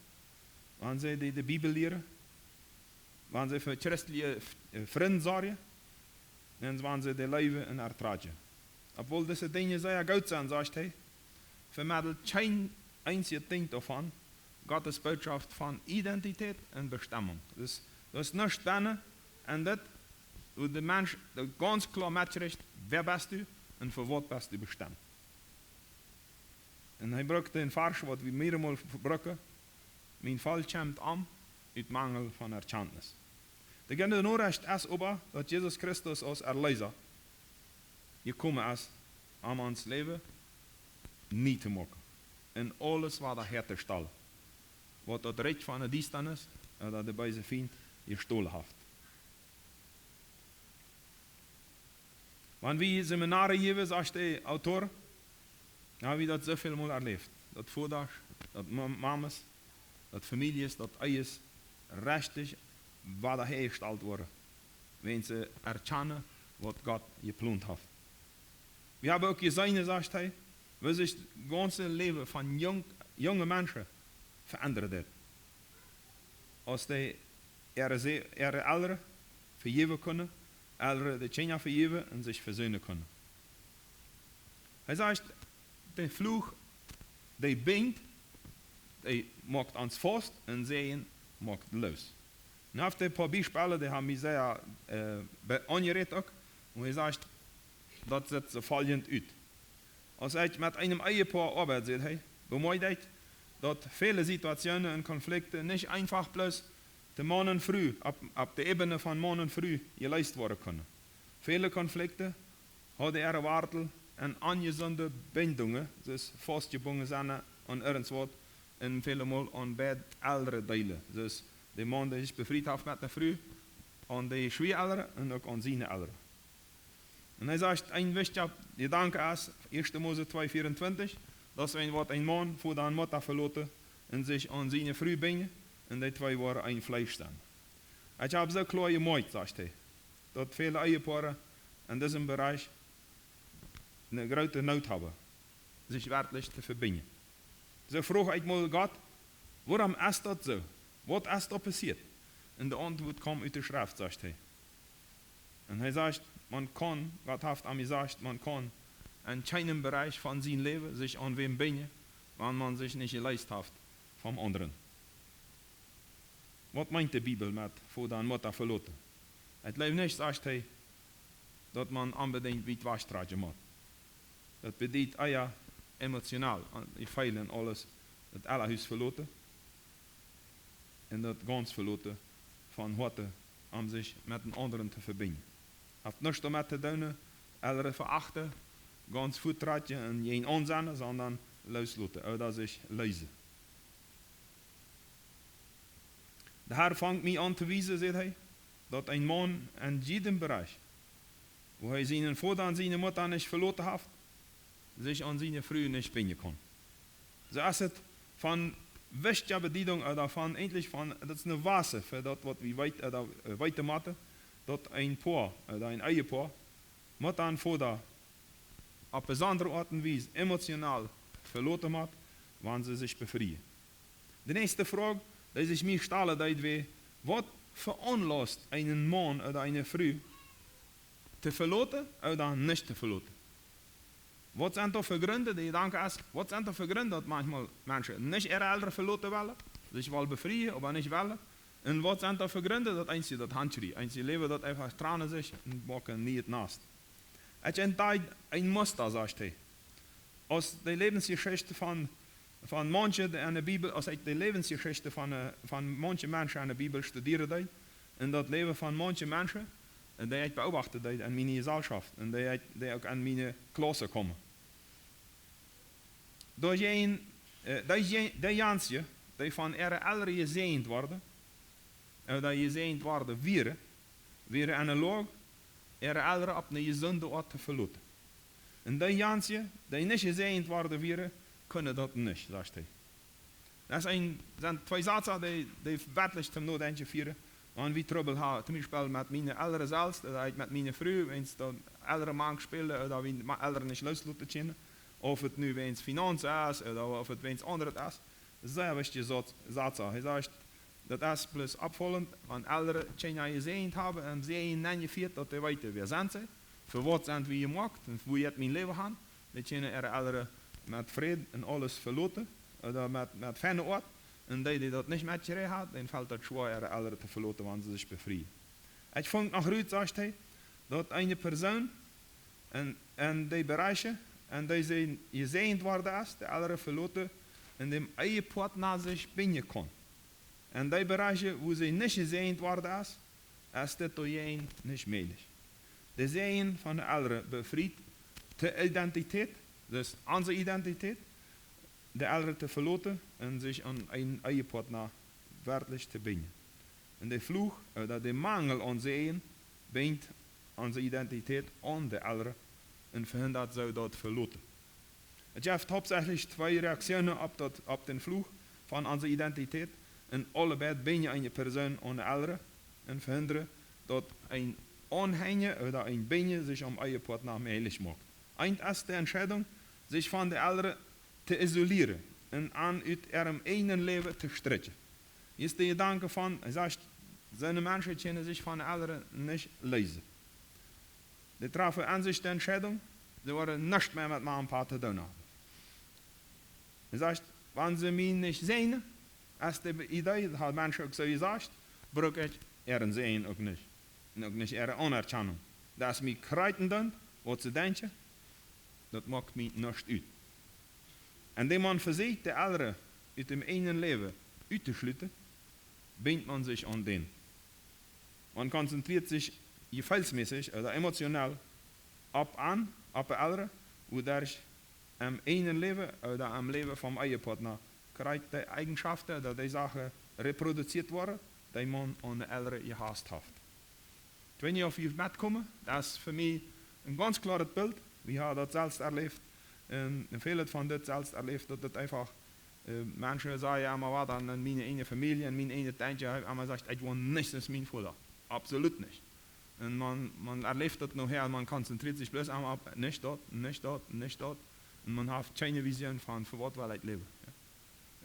wan see dee de Bibel lieren, wan see fa christliche, äh, Frind sorjen, un wan see dee leewen un ertrajen. Oppwoll dise Dinja sea goot sent, sajcht hee, vemedelt kjeen eensjet Dinkj doavon Gottes Bootschoft von Identität un Bestemmunk. Dus, doa es nuscht bennen, un daut, wua de Mensch daut gaunz kloa metkjricht, wäa best du un fa waut best du bestemt. Un hee brukt dän Varsch, waut wie mearemol brucken: "Mien Volkj kjemt om ut Mangel von Erkjantnis." De goode Norecht es oba, daut Jesus Christus aus Erleesa jekomen es, om ons Läwen nie to moaken un aules wada häatostalen, waut daut Rikj von de Diestanis ooda de beese Fient jestolen haft. Wan wie Seminaren jäwen, sajcht de Autor, dan ha wie daut soo väl mol erläft. Daut Vodasch, daut Ma-, Mames, daut Famieljes, daut Ehes rajcht wada häatostalt woaren, wan see erkjanen, waut Gott jeplont haft. Wie haben uk jeseenen, sajcht hee, woo sikj daut gaunze Läwen von jung-, junge Menschen veendren deed, aus dee äare See-, äare Elren vejäwen kunnen, Elren de Kjinja vejäwen un sikj vesönen kunnen. Hee sajcht, de Fluch, dee binjt, dee moakt ons faust, un Säajen moakt loos. Nu haft hee een poa Biespellen, dee haben mie sea, äh, be-, aunjerät uk. Un hee sajcht, daut sitt soo foljent ut. Aus ekj met eenem Ehepoa oabeid, sajcht hee, bemoakjt ekj, daut väle Situationen un Konflikten nich eefach bloos de Maun un Fru, opp, opp de Ebene von Maun un Fru jeleest woaren kunnen. Väle Konflikten hauden äare Wartel en onjesunde Bindungen, soo aus faustjebungen sennen aun irjentwaut, un väle Mol aun beid Elrendeelen, soo aus de Maun, dee sikj befriet haft met de Fru, aun de Schwieaelren un uk aun siene Elren. Un hee sajcht, een wichtja Jedanke es, Ieeschte Mose twee vierundzwanzig, daut wan waut een Maun Voda un Mutta veloten un sikj aun siene Fru binjen, un dee twee woaren een Fleesch sennen. Ekj hab soo kloa jemoakjt, sajcht hee, daut väle Ehepoaren en disem Bereich eene groote Noot haben, sikj werkjlich to vebinjen. Soo fruach ekj mol Gott: "Wuarom es daut soo? Waut es doa passieet?" Un de Auntwuat kjeem ut de Schreft, sajcht hee. Un hee sajcht, maun kaun, Gott haft am jesajcht, maun kaun en kjeenem Bereich von sien Läwen sikj aun wäm binjen, wan maun sikj nich jeleest haft vom aundren. Waut meent de Bibel met Voda un Mutta veloten? Ekj jleew nich, sajcht hee, daut maun onbedinjt wiet wajchtrakjen mott. Daut bediet ea emotional, aun Jefeelen un aules, daut aule Hus veloten un daut gaunz veloten von Hoaten, om sikj met dän aundren to vebinjen. Haft nuscht doamet to doonen, Elren veachten, gaunz fuat trakjen un jäajen aun sennen, sonda loosloten ooda sikj leesen. De Herr fangt mie aun to wiesen, sajcht hee, daut een Maun en jiedem Bereich, wua hee sienen Voda un siene Mutta nich veloten haft, sikj aun siene Fru nich binjen kaun. Soo es et von wichtja Bediedunk, ooda von, eejentlich von, daut es eene Wase fa daut, waut wie weet, ooda, äh, weeten motten, daut een Poa, ooda een Ehepoa, Mutta un Voda opp besondre Oat un Wies emotional veloten mott, wan see sikj befrieen. De näakjste Froag, dee sikj mie stalen deed, wia, waut veaunlaust eenen Maun ooda eene Fru to veloten ooda nich to veloten? Waut sent doa fa Grunden, de Jedanke es, waut sent doa fa Grunden, daut maunchmol Menschen nich äare Elren veloten wellen, sikj wellen befrieen, oba nich wellen? Un waut sent doa fa Grunden, daut eenje daut han kjrieen, eenje läwen daut eefach, trannen sikj un moaken een nieet Nast? Ekj entdeck een Musta, sajcht hee. Aus de Läwensjeschicht von, von maunche, dee enne Bibel, aus ekj de Läwensjeschicht von, äh, von maunche Menschen enne Bibel studieren deed, un daut Läwen von maunche Menschen, äh, dee ekj beobachten deed en miene Jeselschoft un dee ekj, dee uk en miene Klauss komen. Doa jäajen, äh, dee je-, dee Menschen, dee von äare Elren jesäajent worden, ooda jesäajent worden wieren, wieren enne Loag, äare Elren opp eene jesunde Oat to veloten. Un dee Menschen, dee nich jesäajent worden wieren, kunnen daut nich, sajcht hee. Daut es een, sent twee Sätze, dee, dee werkjlich toom Nodenkjen fieren. Wan wie Trubbel haben, toom Biespel met miene Elren selfst, ooda ekj met miene Fru, wan daut Elren mank spälen, ooda wie ma-, Elren nich loosloten kjennen, auf et nu wäajen Finanzen es, ooda auf et wäajen aundret es, sea wichtje Sätze. Hee sajcht, daut es bloos oppfaulent, wan Elren Kjinja jesäajent haben un Säajen nenjefieet, daut dee weeten, wäa sent see, fa waut sent wie jemoakt un wua jeit mien Läwen han. Dee kjennen äare Elren met Fräd un aules veloten, ooda met, met feine Oat. Un dee, dee daut nich met jekjräajen haft, dän felt daut schwoa, äare Elren to veloten, wan see sikj befrieen. Ekj funk noch rut, sajcht hee, daut eene Persoon en, en dee Bereiche, en dee see jesäajent worden es, de Elren veloten, un däm Ehepoatna sikj binjen kaun. En dee Bereiche, wua see nich jesäajent worden es, es dit doajäajen nich mäajlich. De Säajen von de Elren befriet de Identität, daut es onse Identität, de Elren to veloten un sikj aun een Ehepoatna werkjlich to binjen. Un de Fluch, äh, ooda de Mangel aun Säajen, binjt onse Identität aun de Elren un vehindat soo daut Veloten. Et jeft hauptsächlich twee Reaktionen opp daut, opp dän Fluch von onse Identität. Un aule beid binjen eene Persoon aun de Elren un vehindren, daut een Aunhenjen ooda een Binjen sikj aum Ehepoatna mäajlich moakt. Eent es de Entscheidunk, sikj von de Elren to isolieren un an ut äarem eejnen Läwen to stritjen. Hia es de Jedanke von, hee sajcht, soone Menschen kjennen sikj von de Elren nich leesen. Dee trafen en sikj de Entscheidunk, see woaren nuscht mea met Mama un Papa to doonen haben. Hee sajcht, wan see mie nich seenen, es de Idee, daut haben Menschen uk soo jesajcht, bruck ekj äaren Säajen uk nich. Un uk nich äare Aunerkjanunk. Daut es mie krakjt eent, waut see denkjen, daut moakt mie nuscht ut. Un dee Maun vesieekjt, de Elren ut däm eejnen Läwen uttoschluten, binjt maun sikj aun dän. Maun konzentrieet sikj jefeelsmässich ooda emotional opp an, opp de Elren, wuaderch em eejnen Läwen ooda em Läwen vom Ehepoatna krakjt dee Eigenschaften ooda dee Sachen reproduzieet woaren, dee maun aun de Elren jehast haft. Ekj weet nich, auf jie metkomen, daut es fa mie een gaunz kloaret Bilt. Wie haben daut selfst erläft. Un, un väl von dit selfst erläft, daut et eefach, äh, Menschen sajen, jo, mau waut dan en miene eejne Famielje, en miene eejne Tantje, hab ekj emma jesajcht, ekj well nuscht aus mien Voda. Absolut nich. Un maun, maun erläft daut nohäa, maun konzentrieet sikj bloos emma opp, nich daut, nich daut, nich daut. Un maun haft kjeene Vision von, fa waut well ekj läwen. Jo.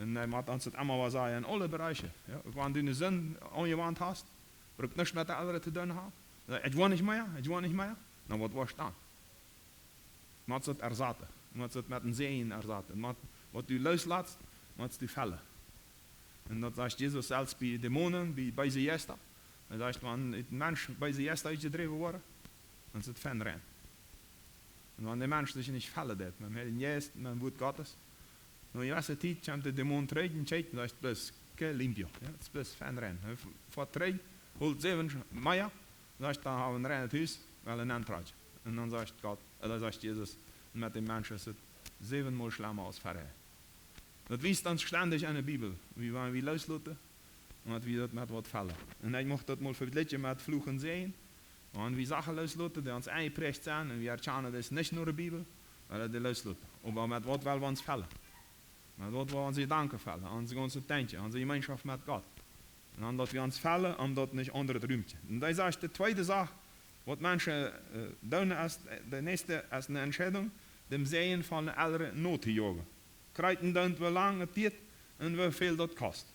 Un hee mott ons daut emma wada sajen, en aule Bereiche. Jo. Wan du eene Sind aunjewant hast, bruckt nuscht met de Elren to doonen haben. Saj, ekj well nich mea, ekj well nich mea. Na, waut woascht dan? Mott daut ersaten. Du motst daut met een Säajen ersaten. Mot, waut du looslatst, motst du fellen. Un daut sajcht Jesus selfst bie Dämonen, bie beese Jeista. Hee sajcht, wan een Mensch beese Jeista utjedräwen woat, dan es et fein rein. Un wan de Mensch sikj nich fellen deit, met dän Heiljen Jeist, met daut Wuat Gottes, no eene jewesse Tiet kjemt de Dämon trigj un kjikjt un sajcht, bloos, que limpio, jo, et es bloos fein rein. Hee f-, foat trigj, holt säwen sch-, mea, sajcht, dan hab wie een reinet Hus, well wie nenntrakjen. Un dan sajcht Gott, äh, dan sajcht Jesus, met dän Mensch es et säwenmol schlemma aus verhäa. Daut wiest ons stendich aun de Bibel, woo wie, wan wie loosloten, un daut wie daut met waut fellen. Un ekj mucht daut mol vejlikjen met Fluch un Säajen. Wan wie Sachen loosloten, dee ons enjepräacht sent, un wie erkjanen, daut es nich no de Bibel, well wie dee loosloten. Oba met waut well wie ons fellen? Met waut well wie onse Jedanken fellen, onse gaunze Denkjen, onse Jemeenschoft met Gott. Un dan daut wie ons fellen, om daut nich aundret Rum to jäwen. Un daut es de tweede Sach, waut Menschen, äh, doonen, es, de näakjste es eene Entscheidunk, däm Säajen von de Elren notojoagen. Krakjt endoont, woo lang et diet un woo väl daut kost.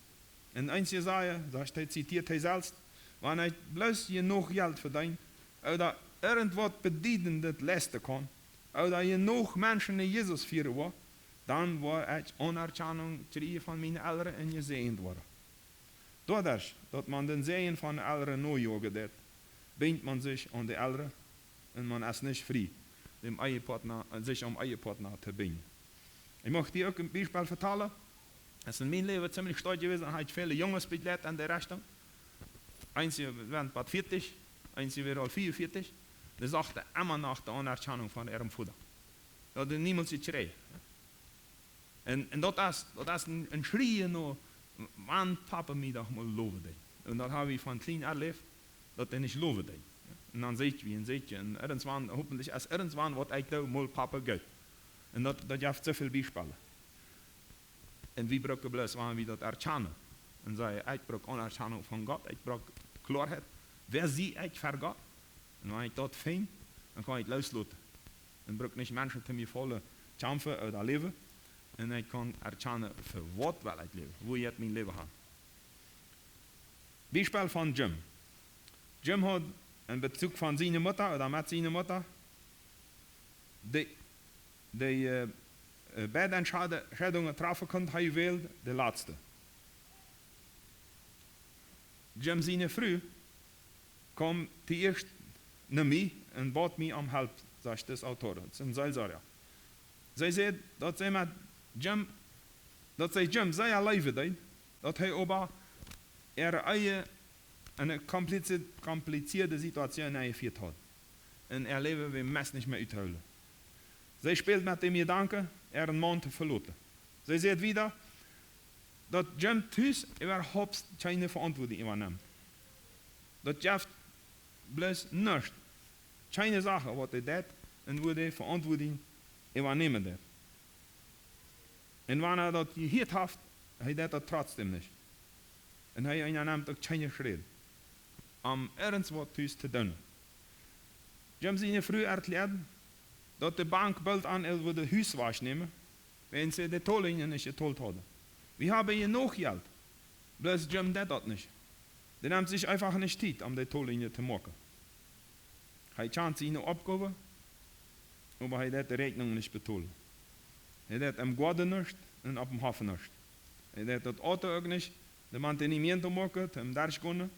Un eent Jesaja, sajcht hee, zitieet hee selfst: Wan ekj bloos jenuach Jelt vedeen, ooda irjentwaut Bediedjendet leisten kaun, ooda jenuach Menschen no Jesus fieren woa, dan woa ekj Aunerkjanunk kjrieen von miene Elren un jesäajent woaren. Doaderch, daut eena dän Säajen von de Elren nojoagen deit, binjt eena sikj aun de Elren un eena es nich frie, däm Ehepartner, äh, sikj aum Ehepartner to binjen. Ekj mucht hia uk een Biespel vetalen. Daut es en mien Läwen zimlich stoakj jewast, un hab väle Junges bejleit aun de Rechtunk. Eenje wieren bat vieetich, eenje wieren aul veeaunvieetich. Dee sochten emma no de Aunerkjanunk von äaren Voda. Daut hauden dee niemols jekjräajen. Un, un daut es, daut es een, een Schrieejen no, wan Papa mie doch mol lowen deed. Un daut hab wie von kjlien erläft, daut hee nich lowen deed. Jo? Un dan säd wie un säd wie, un irjentwan, hopentlich es irjentwan waut ekj doo, mol Papa goot. Un daut, daut jeft soo väl Biespels. Un wie brucken bloos, wan wie daut erkjanen. Un sajen, ekj bruck Aunerkjanunk von Gott, ekj bruck Kloaheit. Wäa sie ekj ver Gott? Un wan ekj daut finj, dan kaun ekj loosloten. Un bruck nich Menschen to mie faulen, kjamfen ooda läwen. Un ekj kaun erkjanen, fa waut well ekj läwen, woo jeit mien Läwen han. Biespel von Jim. Jim haud een Bezuch von siene Mutta ooda met siene Mutta, dee, dee, äh, äh, beid Entscheide-, Entscheidungen trafen kunn, hee wäld de latste. Jim siene Fru kjeem toieescht no mie un baut mie om Help, sajcht dis Autor, daut es een Seelsorja. See säd, daut see met Jim, daut see Jim sea leewen deed, daut hee oba äare Ehe en eene komplizie-, komplizierte Situation enjefieet haud. Un äa Läwen wia meist nich mea uttoohoolen. See späld met däm Jedanken, äaren Maun to veloten. See säd wieda, daut Jim tus äwahaupt kjeene Veauntwuatunk äwanemt. Daut jeft bloos nuscht. Kjeene Sach, waut hee deit, un wua hee Veauntwuatunk äwanämen deit. Un wan hee daut jehieet haft, hee deit daut trotzdäm nich. Un hee unjanemt uk kjeene Schräd, om irjentwaut tus to doonen. Jim siene Fru erkjläad, daut de Bank boolt aun, äa wudd daut Hus wajchnämen, wiels see de Tolllienje nich jetolt hauden. Wie haben jenuach Jelt. Bloos Jim deit daut nich. Dee nemt sikj eefach nich Tiet, om de Tolllienje to moaken. Hee kjant siene Oppgow, oba hee deit de Räakjnunk nich betolen. Hee deit em Goaden nuscht un oppem Hoff nuscht. Hee deit daut Auto uk nich, de mantenimiento moaken, toom derchgonen.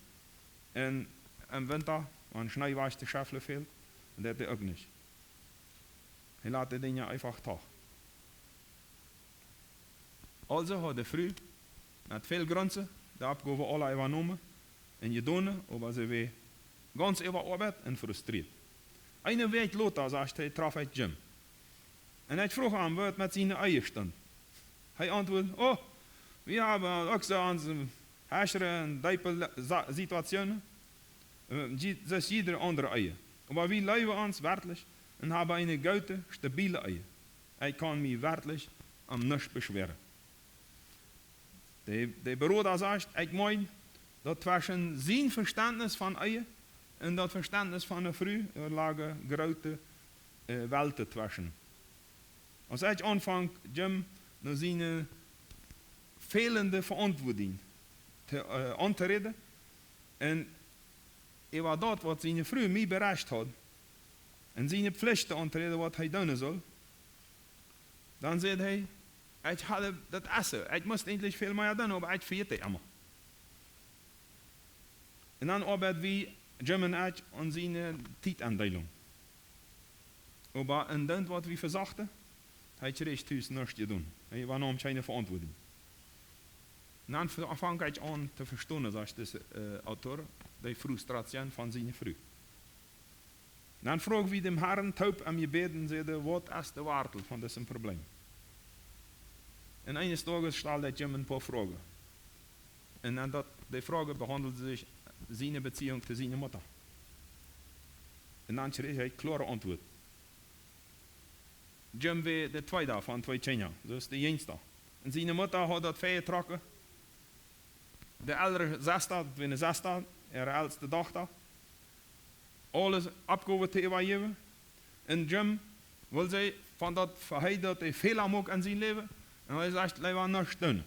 Un em Winta, wan Schnee wajch to schefflen fält, deit hee uk nich. Hee lat de Dinja eefach doch. Aulsoo haud de Fru met väl Grunzen de Oppgow aula äwanomen un jedonen, oba see wia gaunz äwaoabeit un frustrieet. Eene Wäakj lota, sajcht hee, trof ekj Jim. Un ekj fruach am, woo et met siene Ehe stunt. Hee auntwuad: "Oh, wie haben uk soo onse heschre un deepe Le-, Sa-, Situationen, äh, je-, soo aus jiedre aundre Ehe. Oba wie leewen ons werkjlich un haben eene goote, stabile Ehe. Ekj kaun mie werkjlich om nuscht beschweren." De, de Beroda sajcht: "Ekj meen, daut tweschen sien Vestentnis von Ehe un daut Vestentnis von de Fru, doa lagen groote, äh, Welten tweschen." Aus ekj aunfunk, Jim no siene fälende Veauntwuatunk to, äh, auntoräden, un äwa daut, waut siene Fru mie berecht haud, un siene Pflichten auntoräden, waut hee doonen sull, Dan säd hee: "Ekj haud daut Essen. Ekj must eejentlich väl mea doonen, oba ekj vejät daut emma." Un dan oabeit wie, Jim un ekj, aun siene Tietendeelunk. Oba en daut, waut wie vesochten, hee kjrieech tus nuscht jedonen. Hee äwanaum kjeene Veauntwuatunk. Un dan fa-, funk ekj aun to vestonen, sajcht dis, äh, Autor, de Frustration von siene Fru. Dan fruach wie däm Harn toop em Jebäd un säden: "Waut es de Wartel von disem Problem?" Un eenes Tages stald ekj Jim een poa Froagen. Un dan daut, dee Froagen behaundelden sikj siene Beziehunk to siene Mutta. Un dan kjrieech ekj kloare Auntwuat. Jim wia de tweeda von twee Kjinja, daut es de jinjsta. Un siene Mutta haud daut väajetrocken. De eldre Sesta, daut wia ne Sesta, äare elste Dochta, aule Oppgowen to äwajäwen. Un Jim wull see von daut Veheit, daut hee Fäla muak en sien Läwen. Un hee sajcht: "Leewa nuscht doonen."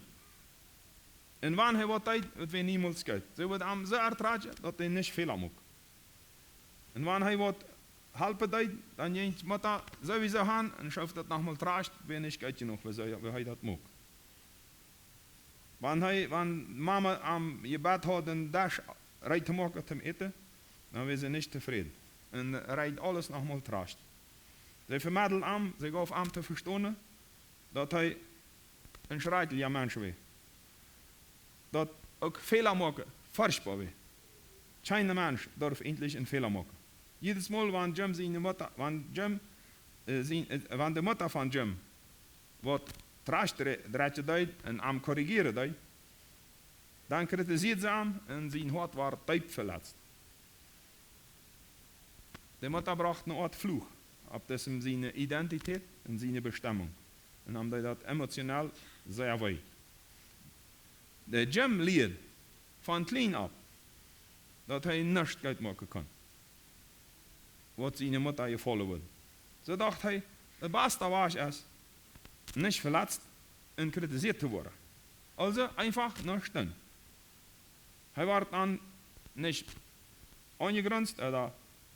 Un wan hee waut deed, daut wia niemols goot. See wudd am soo ertrakjen, daut hee nich Fäla muak. Un wan hee waut halpen deed, dan jinkj Mutta sowieso han un schoof daut nochmol trascht, wia nich goot jenuach, woo see, woo hee daut muak. Wan hee, wan Mama am jebät haud, dän Desch reed to moaken toom äten, dan wia see nich tofräd. Un reed aules nochmol trascht. See vemeddeld am, see gauf am to vestonen, daut hee een schrakjlicha Mensch wia. Daut uk Fäla moaken forchtboa wia. Kjeen Mensch durf eejentlich een Fäla moaken. Jiedes Mol, wan Jim siene Mutta, wan Jim, äh, sien, äh, wan de Mutta von Jim waut traschtdre-, dretjen deed un am korrigieren deed, dan kritisied see am un sien Hoat wort deep veletzt. De Mutta brocht ne Oat Fluch opp disem siene Identität un siene Bestemmunk. Un am deed daut emotional sea wee. De Jim lieed von kjlien opp, daut hee nuscht goot moaken kunn, waut siene Mutta jefaulen wudd. Soo docht hee, de baste Wajch es, nich veletzt un kritisieet to woaren. Aulsoo eefach nuscht doonen. Hee wort dan nich aunjegrunzt ooda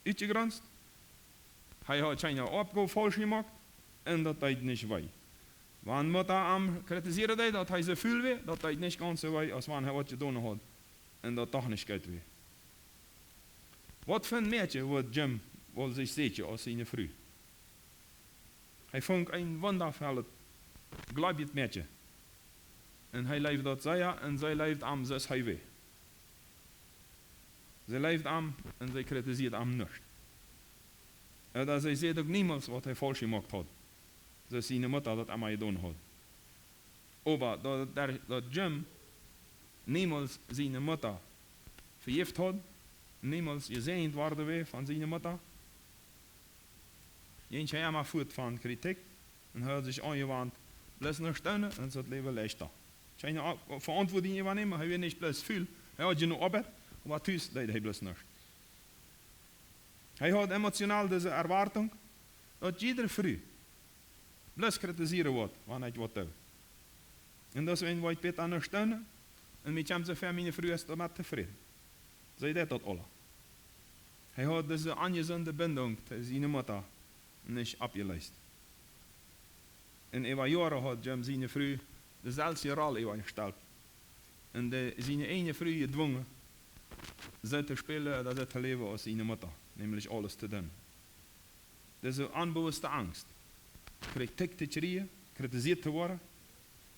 utjegrunzt. Hee haud kjeene Oppgow faulsch jemoakt un daut deed nich wee. Wan Mutta am kritisieren deed, daut hee soo ful wia, daut deed nich gaunz soo wee, aus wan hee waut jedonen haud un daut doch nich goot wia. Waut fa een Mäakje wudd Jim woll sikj säkjen aus siene Fru? Hee funk een wundavollet, gleewjet Mäakje. Un hee leewd daut sea un see leewd am soo aus hee wia. See leewd am un see kritisieed am nich. Ooda see säd uk niemols, waut hee faulsch jemoakt haud, soo aus siene Mutta daut emma jedonen haud. Oba daut, daut, daut Jim niemols siene Mutta vejäft haud, niemols jesäajent worden wia von siene Mutta, jinkj hee emma fuat von Kritik un hee haud sikj aunjewant, bloos nuscht doonen un daut Läwen leichta. Kjeene Au-, Veauntwuatunk äwanämen, hee wia nich bloos ful, hee haud jenuach Oabeit, oba tus deed hee bloos nuscht. Hee haud emotional dise Erwartunk, daut jiede Fru bloos kritisieren woat, wan ekj waut doo. Un daut es een, waut ekj bäta nuscht doonen, un mie kjemt soo väa, miene Fru es doamet tofräd. See deit daut aula. Hee haud dise onjesunde Bindunk to siene Mutta nich oppjeleest. Un äwa Joaren haud Jim siene Fru de selwje Roll äwajestalt. Un de, siene eejne Fru jedwungen, soo to spälen, daut see to läwen aus siene Mutta, nämlich aules to doonen. Dise onbewusste Angst, Kritik to kjrieen, kritisieet to woaren,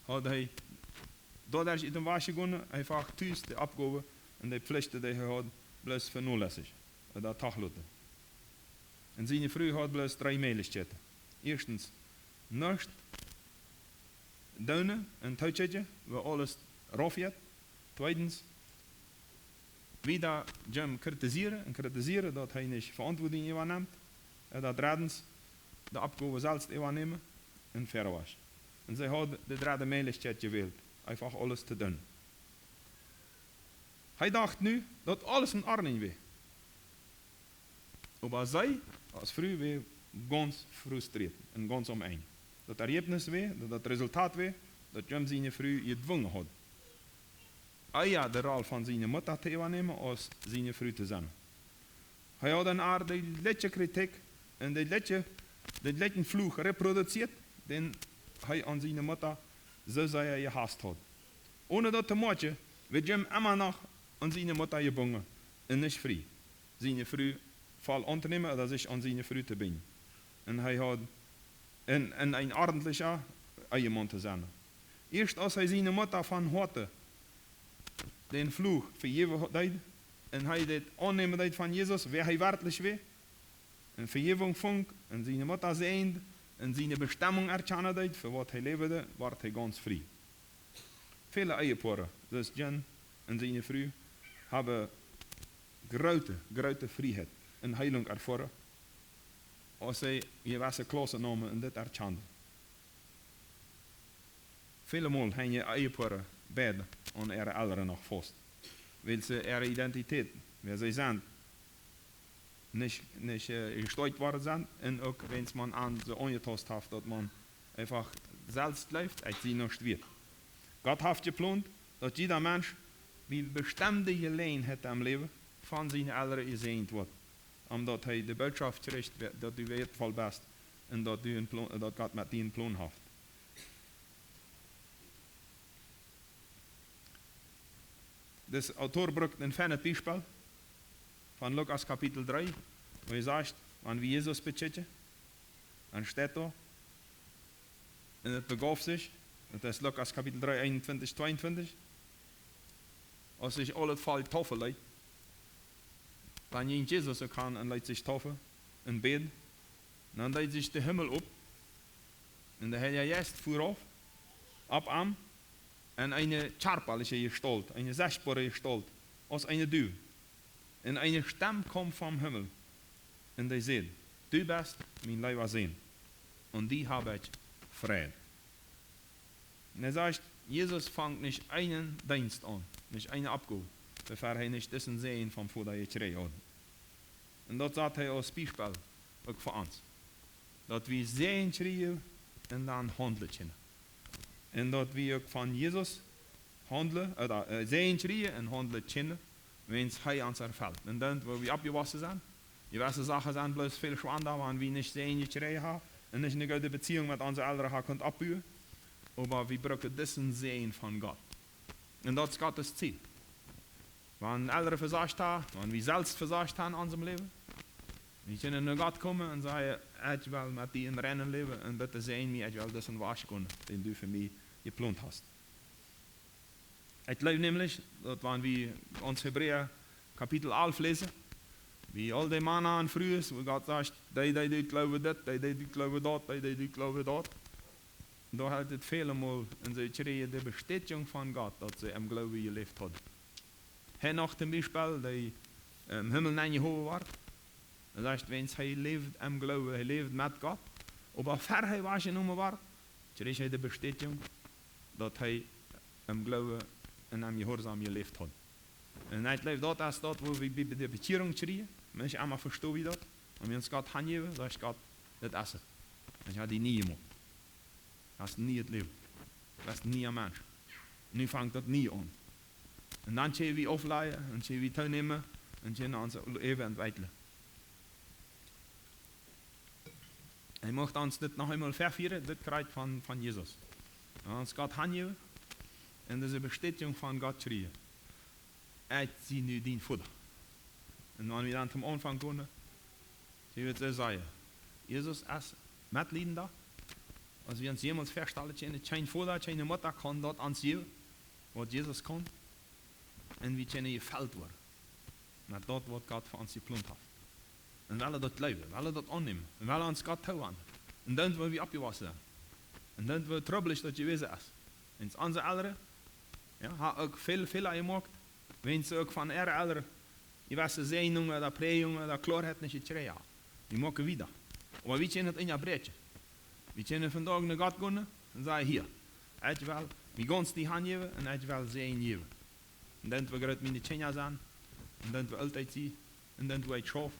haud hee doaderch ut däm Wajch jegonen, eefach tus de Oppgow un de Pflichten, dee hee haud, bloos venolässijt ooda toloten. Un siene Fru haud bloos dree Mäajlichkjeiten. Ieeschtens, nuscht doonen un tookjikjen, woo aules rauf jeit. Tweedens, wieda Jim kritisieren un kritisieren, daut hee nich Veauntwuatunk äwanemt. Un daut dreddens, de Oppgow selfst äwanämen un wieda wajch. Un see haud de dredde Mäajlichkjeit jewält, eefach aules to doonen. Hee docht nu, daut aules en Ordnunk wia. Oba see, aus Fru, wia gaunz frustrieet un gaunz aum Enj. Daut Erjebnis wia, daut, daut Resultat wia, daut Jim siene Fru jedwungen haud, ea de Roll von siene Mutta to äwanämen, aus siene Fru to sennen. Hee haud aun äa de jlikje Kritik un de jlikje, de jlikjen Fluch reproduzieet, dän hee aun siene Mutta soo sea jehast haud. Onen daut to moakjen, wia Jim emma noch aun siene Mutta jebungen un nich frie, siene Fru voll auntonämen ooda sikj aun siene Fru to binjen. Un hee haud en, en een ordentlicha Ehemaun to sennen. Ieescht aus hee siene Mutta von Hoaten dän Fluch vejäwen deed un hee dit aunnämen deed von Jesus, wäa hee werkjlich wia, un Vejäwunk funk un siene Mutta säajend un siene Bestemmung erkjanen deed, fa waut hee läwd, wort hee gaunz frie. Väle Ehepoaren, soo aus Jim un siene Fru, haben groote, groote Frieheit un Heilunk erfoaren, aus see jewesse Klaussen neemen un dit erkjanen. Väle Mol henjen Ehepoaren beid aun äare Elren noch faust, wiels see äare Identität, wäa see sent, nich, nich, äh, jestoakjt worden sent un uk, wan maun an see aunjetaust haft, daut maun eefach selfst jleeft, ekj sie nuscht wieet. Gott haft jeplont, daut jieda Mensch bie bestemde Jeläajenheit em Läwen von siene Elren jesäajent woat, omdaut hee de Bootschoft kjricht, daut du wieetvoll best un daut du een Plo-, daut Gott met die een Plon haft. Dis Autor brukt een feinet Biespel von Lukas Kapitel dree, wua hee sajcht, wan wie Jesus bekjikjen, dan steit doa, un et begauf sikj, daut es Lukas Kapitel dree, eenuntwintich, tweeuntwintich, aus sikj aul daut Volkj deepen leet, dan jinkj Jesus uk han un leet sikj deepen un bäd. Dan deed sikj de Himmel op un de Heilje Jeist fua auf opp am en eene kjarpaliche Jestault, eene sechtboare Jestault, aus eene Duw. Un eene Stemm kjeem vom Himmel un dee säd: "Du best mien leewa Sän, aun die hab ekj Freid." Un hee sajcht, Jesus funk nich eenen Deenst aun, nich eene Oppgow, bevor hee nich disen Säajen vom Voda jekjräajen haud. Un daut sajcht hee aus Biespel uk fa ons, daut wie Säajen kjrieen un dan haundlen kjennen. Un daut wie uk von Jesus haundlen, ooda, äh, Säajen kjrieen un haundlen kjennen, wan hee ons erfelt. Un dan, wua wie oppjewossen sent, jewesse Sachen sent bloos väl schwanda, wan wie nich Säajen jekjräajen haben un nich eene goode Beziehung met onse Elren haben kunt oppbuen. Oba wie brucken disen Säajen von Gott. Un daut es Gott sien Ziel. Wan Elren vesajcht haben, wan wie selfst vesajcht haben en onsem Läwen, wie kjennen no Gott komen un sajen: "Ekj well met die em Reinen läwen un bitte säajen mie, ekj well disen Wajch gonen, dän du fa mie jeplont hast." Ekj jleew nämlich, daut wan wie ons Hebräa Kapitel alf läsen, woo aul dee Mana un Frues, wua Gott sajcht: "Dee, dee, dee jleewen dit, dee, dee, dee jleewen daut, dee, dee, dee jleewen daut." Doa haft et väle Mol un see kjrieen de Bestätigung von Gott, daut see em Gloowen jeläft hauden. Henoch toom Biespel, dee, ähm, em Himmel nenjehowen wort. Daut sajcht, wan hee läwd em Gloowen, hee läwd met Gott. Oba ver hee wajchjenomen wort, kjrieech hee de Bestätigung, daut hee em Gloowen un em Jehuarsaum jeläft haud. Un ekj jleew, daut es daut, wua wie bie, bie de Bekjierunk kjrieen. Wan wie emol vestonen, woo daut, wan wie ons Gott hanjäwen, sajcht Gott: "Dit es et. Ekj hab die nie jemoakt. Daut es een nieet Läwen. Daut es een niea Mensch. Nu fangt daut nie aun." Un dan kjenn wie auflajen, un kjenn wie toonämen, un kjenn ons äwent entwekjlen. Hee mucht ons dit noch eemol vefieren, dit Kjriez von, von Jesus. Un ons Gott hanjäwen un dise Bestätigung von Gott kjrieen: "Ekj sie nu dien Voda." Un wan wie dan toom Aunfank gonen, see wie et soo sajen: Jesus es metliedenda, aus wie ons jemols väastalen kjennen. Kjeen Voda, kjeene Mutta kaun daut ons jäwen, waut Jesus kaun. Un wie kjennen jefelt woaren met daut, waut Gott fa ons jeplont haft. Un wie wellen daut jleewen, wie wellen daut aunnämen, un wie wellen ons Gott toowenjen. Un dan, wua wie oppjewossen sent, un dan, woo trubblich daut jewast es, wan onse Elren, jo, haben uk väl Fäla jemoakt, wan see uk von äare Elren jewesse Säajnungen ooda Präajungen ooda Kloaheit nich jekjräajen haben. Wie moaken wieda. Oba wie kjennen et unjabräakjen. Wie kjennen vondoag no Gott gonen un sajen: "Hia, ekj well mie gaunz die hanjäwen un ekj well Säajen jäwen. Un dan, woo groot miene Kjinja sent, un dan, woo oolt ekj sie, un dan, woo ekj schauf,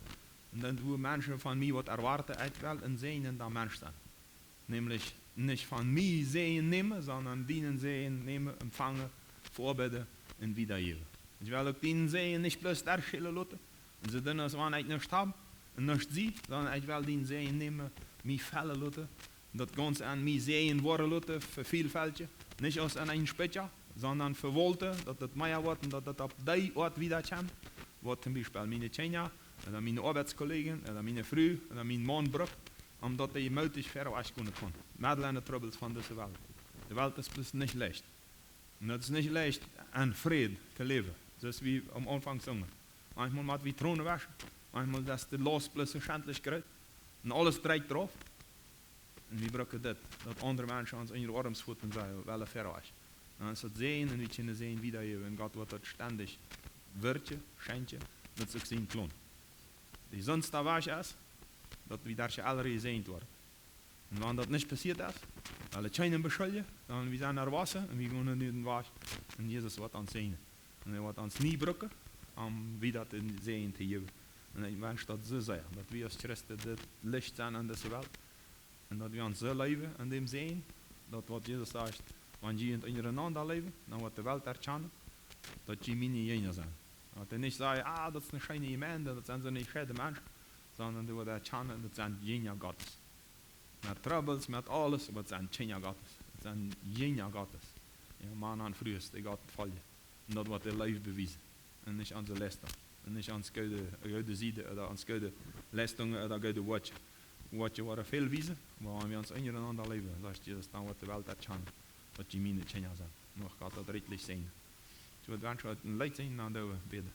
un dan, woo Menschen von mie waut erwoaten, ekj well een säajnenda Mensch sennen." Nämlich nich von mie Säajen nämen, sonda dienen Säajen nämen, empfangen, veoabeiden un wiedajäwen. Ekj well uk dienen Säajen nich bloos derchschellen loten, un soo doonen, aus wan ekj nuscht hab un nuscht sie, sonda ekj well dienen Säajen nämen, mie fellen loten, daut gaunz aun mie säen woaren loten, vevielfältjen, nich aus aun een Spitja, sonda vewaulten, daut daut mea woat un daut daut opp dee Oat wieda kjemt, waut toom Biespel miene Kjinja, ooda miene Oabeitskollegen, ooda miene Fru, ooda mien Maun brukt, om daut dee mootich wieda wajch gonen kaun. Medden en de Trubbels von dise Welt. De Welt es bloos nich leicht. Un daut es nich leicht, en Fräd to läwen, soo aus wie aum Aunfank sungen. Maunchmol mott wie Tronen wauschen, maunchmol es de Laust bloos soo schentlich groot. Un aules dreit drauf. Un wie brucken dit, daut aundre Menschen ons unja de Oarms foten un sajen, well wieda wajch. Dan es daut Säajen un wie kjennen Säajen wiedajäwen un Gott woat daut stendich wirkjen, schenkjen, met sikj sien Plon. Dee sonst doa wajch es, daut wie doa aula jesäajent woaren. Un wan daut nich passieet es, well ekj kjeenen beschuljen, dan wie sent erwossen un wie gonen nu dän Wajch. Un Jesus woat ons säajnen. Un hee woat ons nie brucken, om wieda dän Säajen to jäwen. Un ekj wensch daut soo sea, daut wie aus Christen daut Licht sent en dise Welt. Un daut wie ons soo leewen en däm Säajen, daut waut Jesus sajcht, wan jie junt unjarenaunda leewen, dan woat de Welt erkjanen, daut jie miene Jinja sent. Daut hee nich sajcht, ah, daut es eene scheene Jemeent, daut sent soo scheene Menschen, sonda dee woat erkjanen, daut sent Jinja Gottes. Met Trubbels, met aules, oba daut sent Jinja Gottes. Daut sent Jinja Gottes. Jo, Mana un Frues, dee Gott foljen. Un daut woat de Leew bewiesen. Un nich onse Leistunk. Un nich ons goode, goode Sied, ooda ons goode Leistungen, ooda goode Wieed. Wieed woaren väl wiesen, oba wan wie ons unjarenaunda leewen, sajcht Jesus, dan woat de Welt daut erkjanen, daut jie miene Kjinja sent. Mucht Gott daut rikjlich säajnen. Ekj wudd wenschen, daut een Leet sinjen, dan doo wie bäden.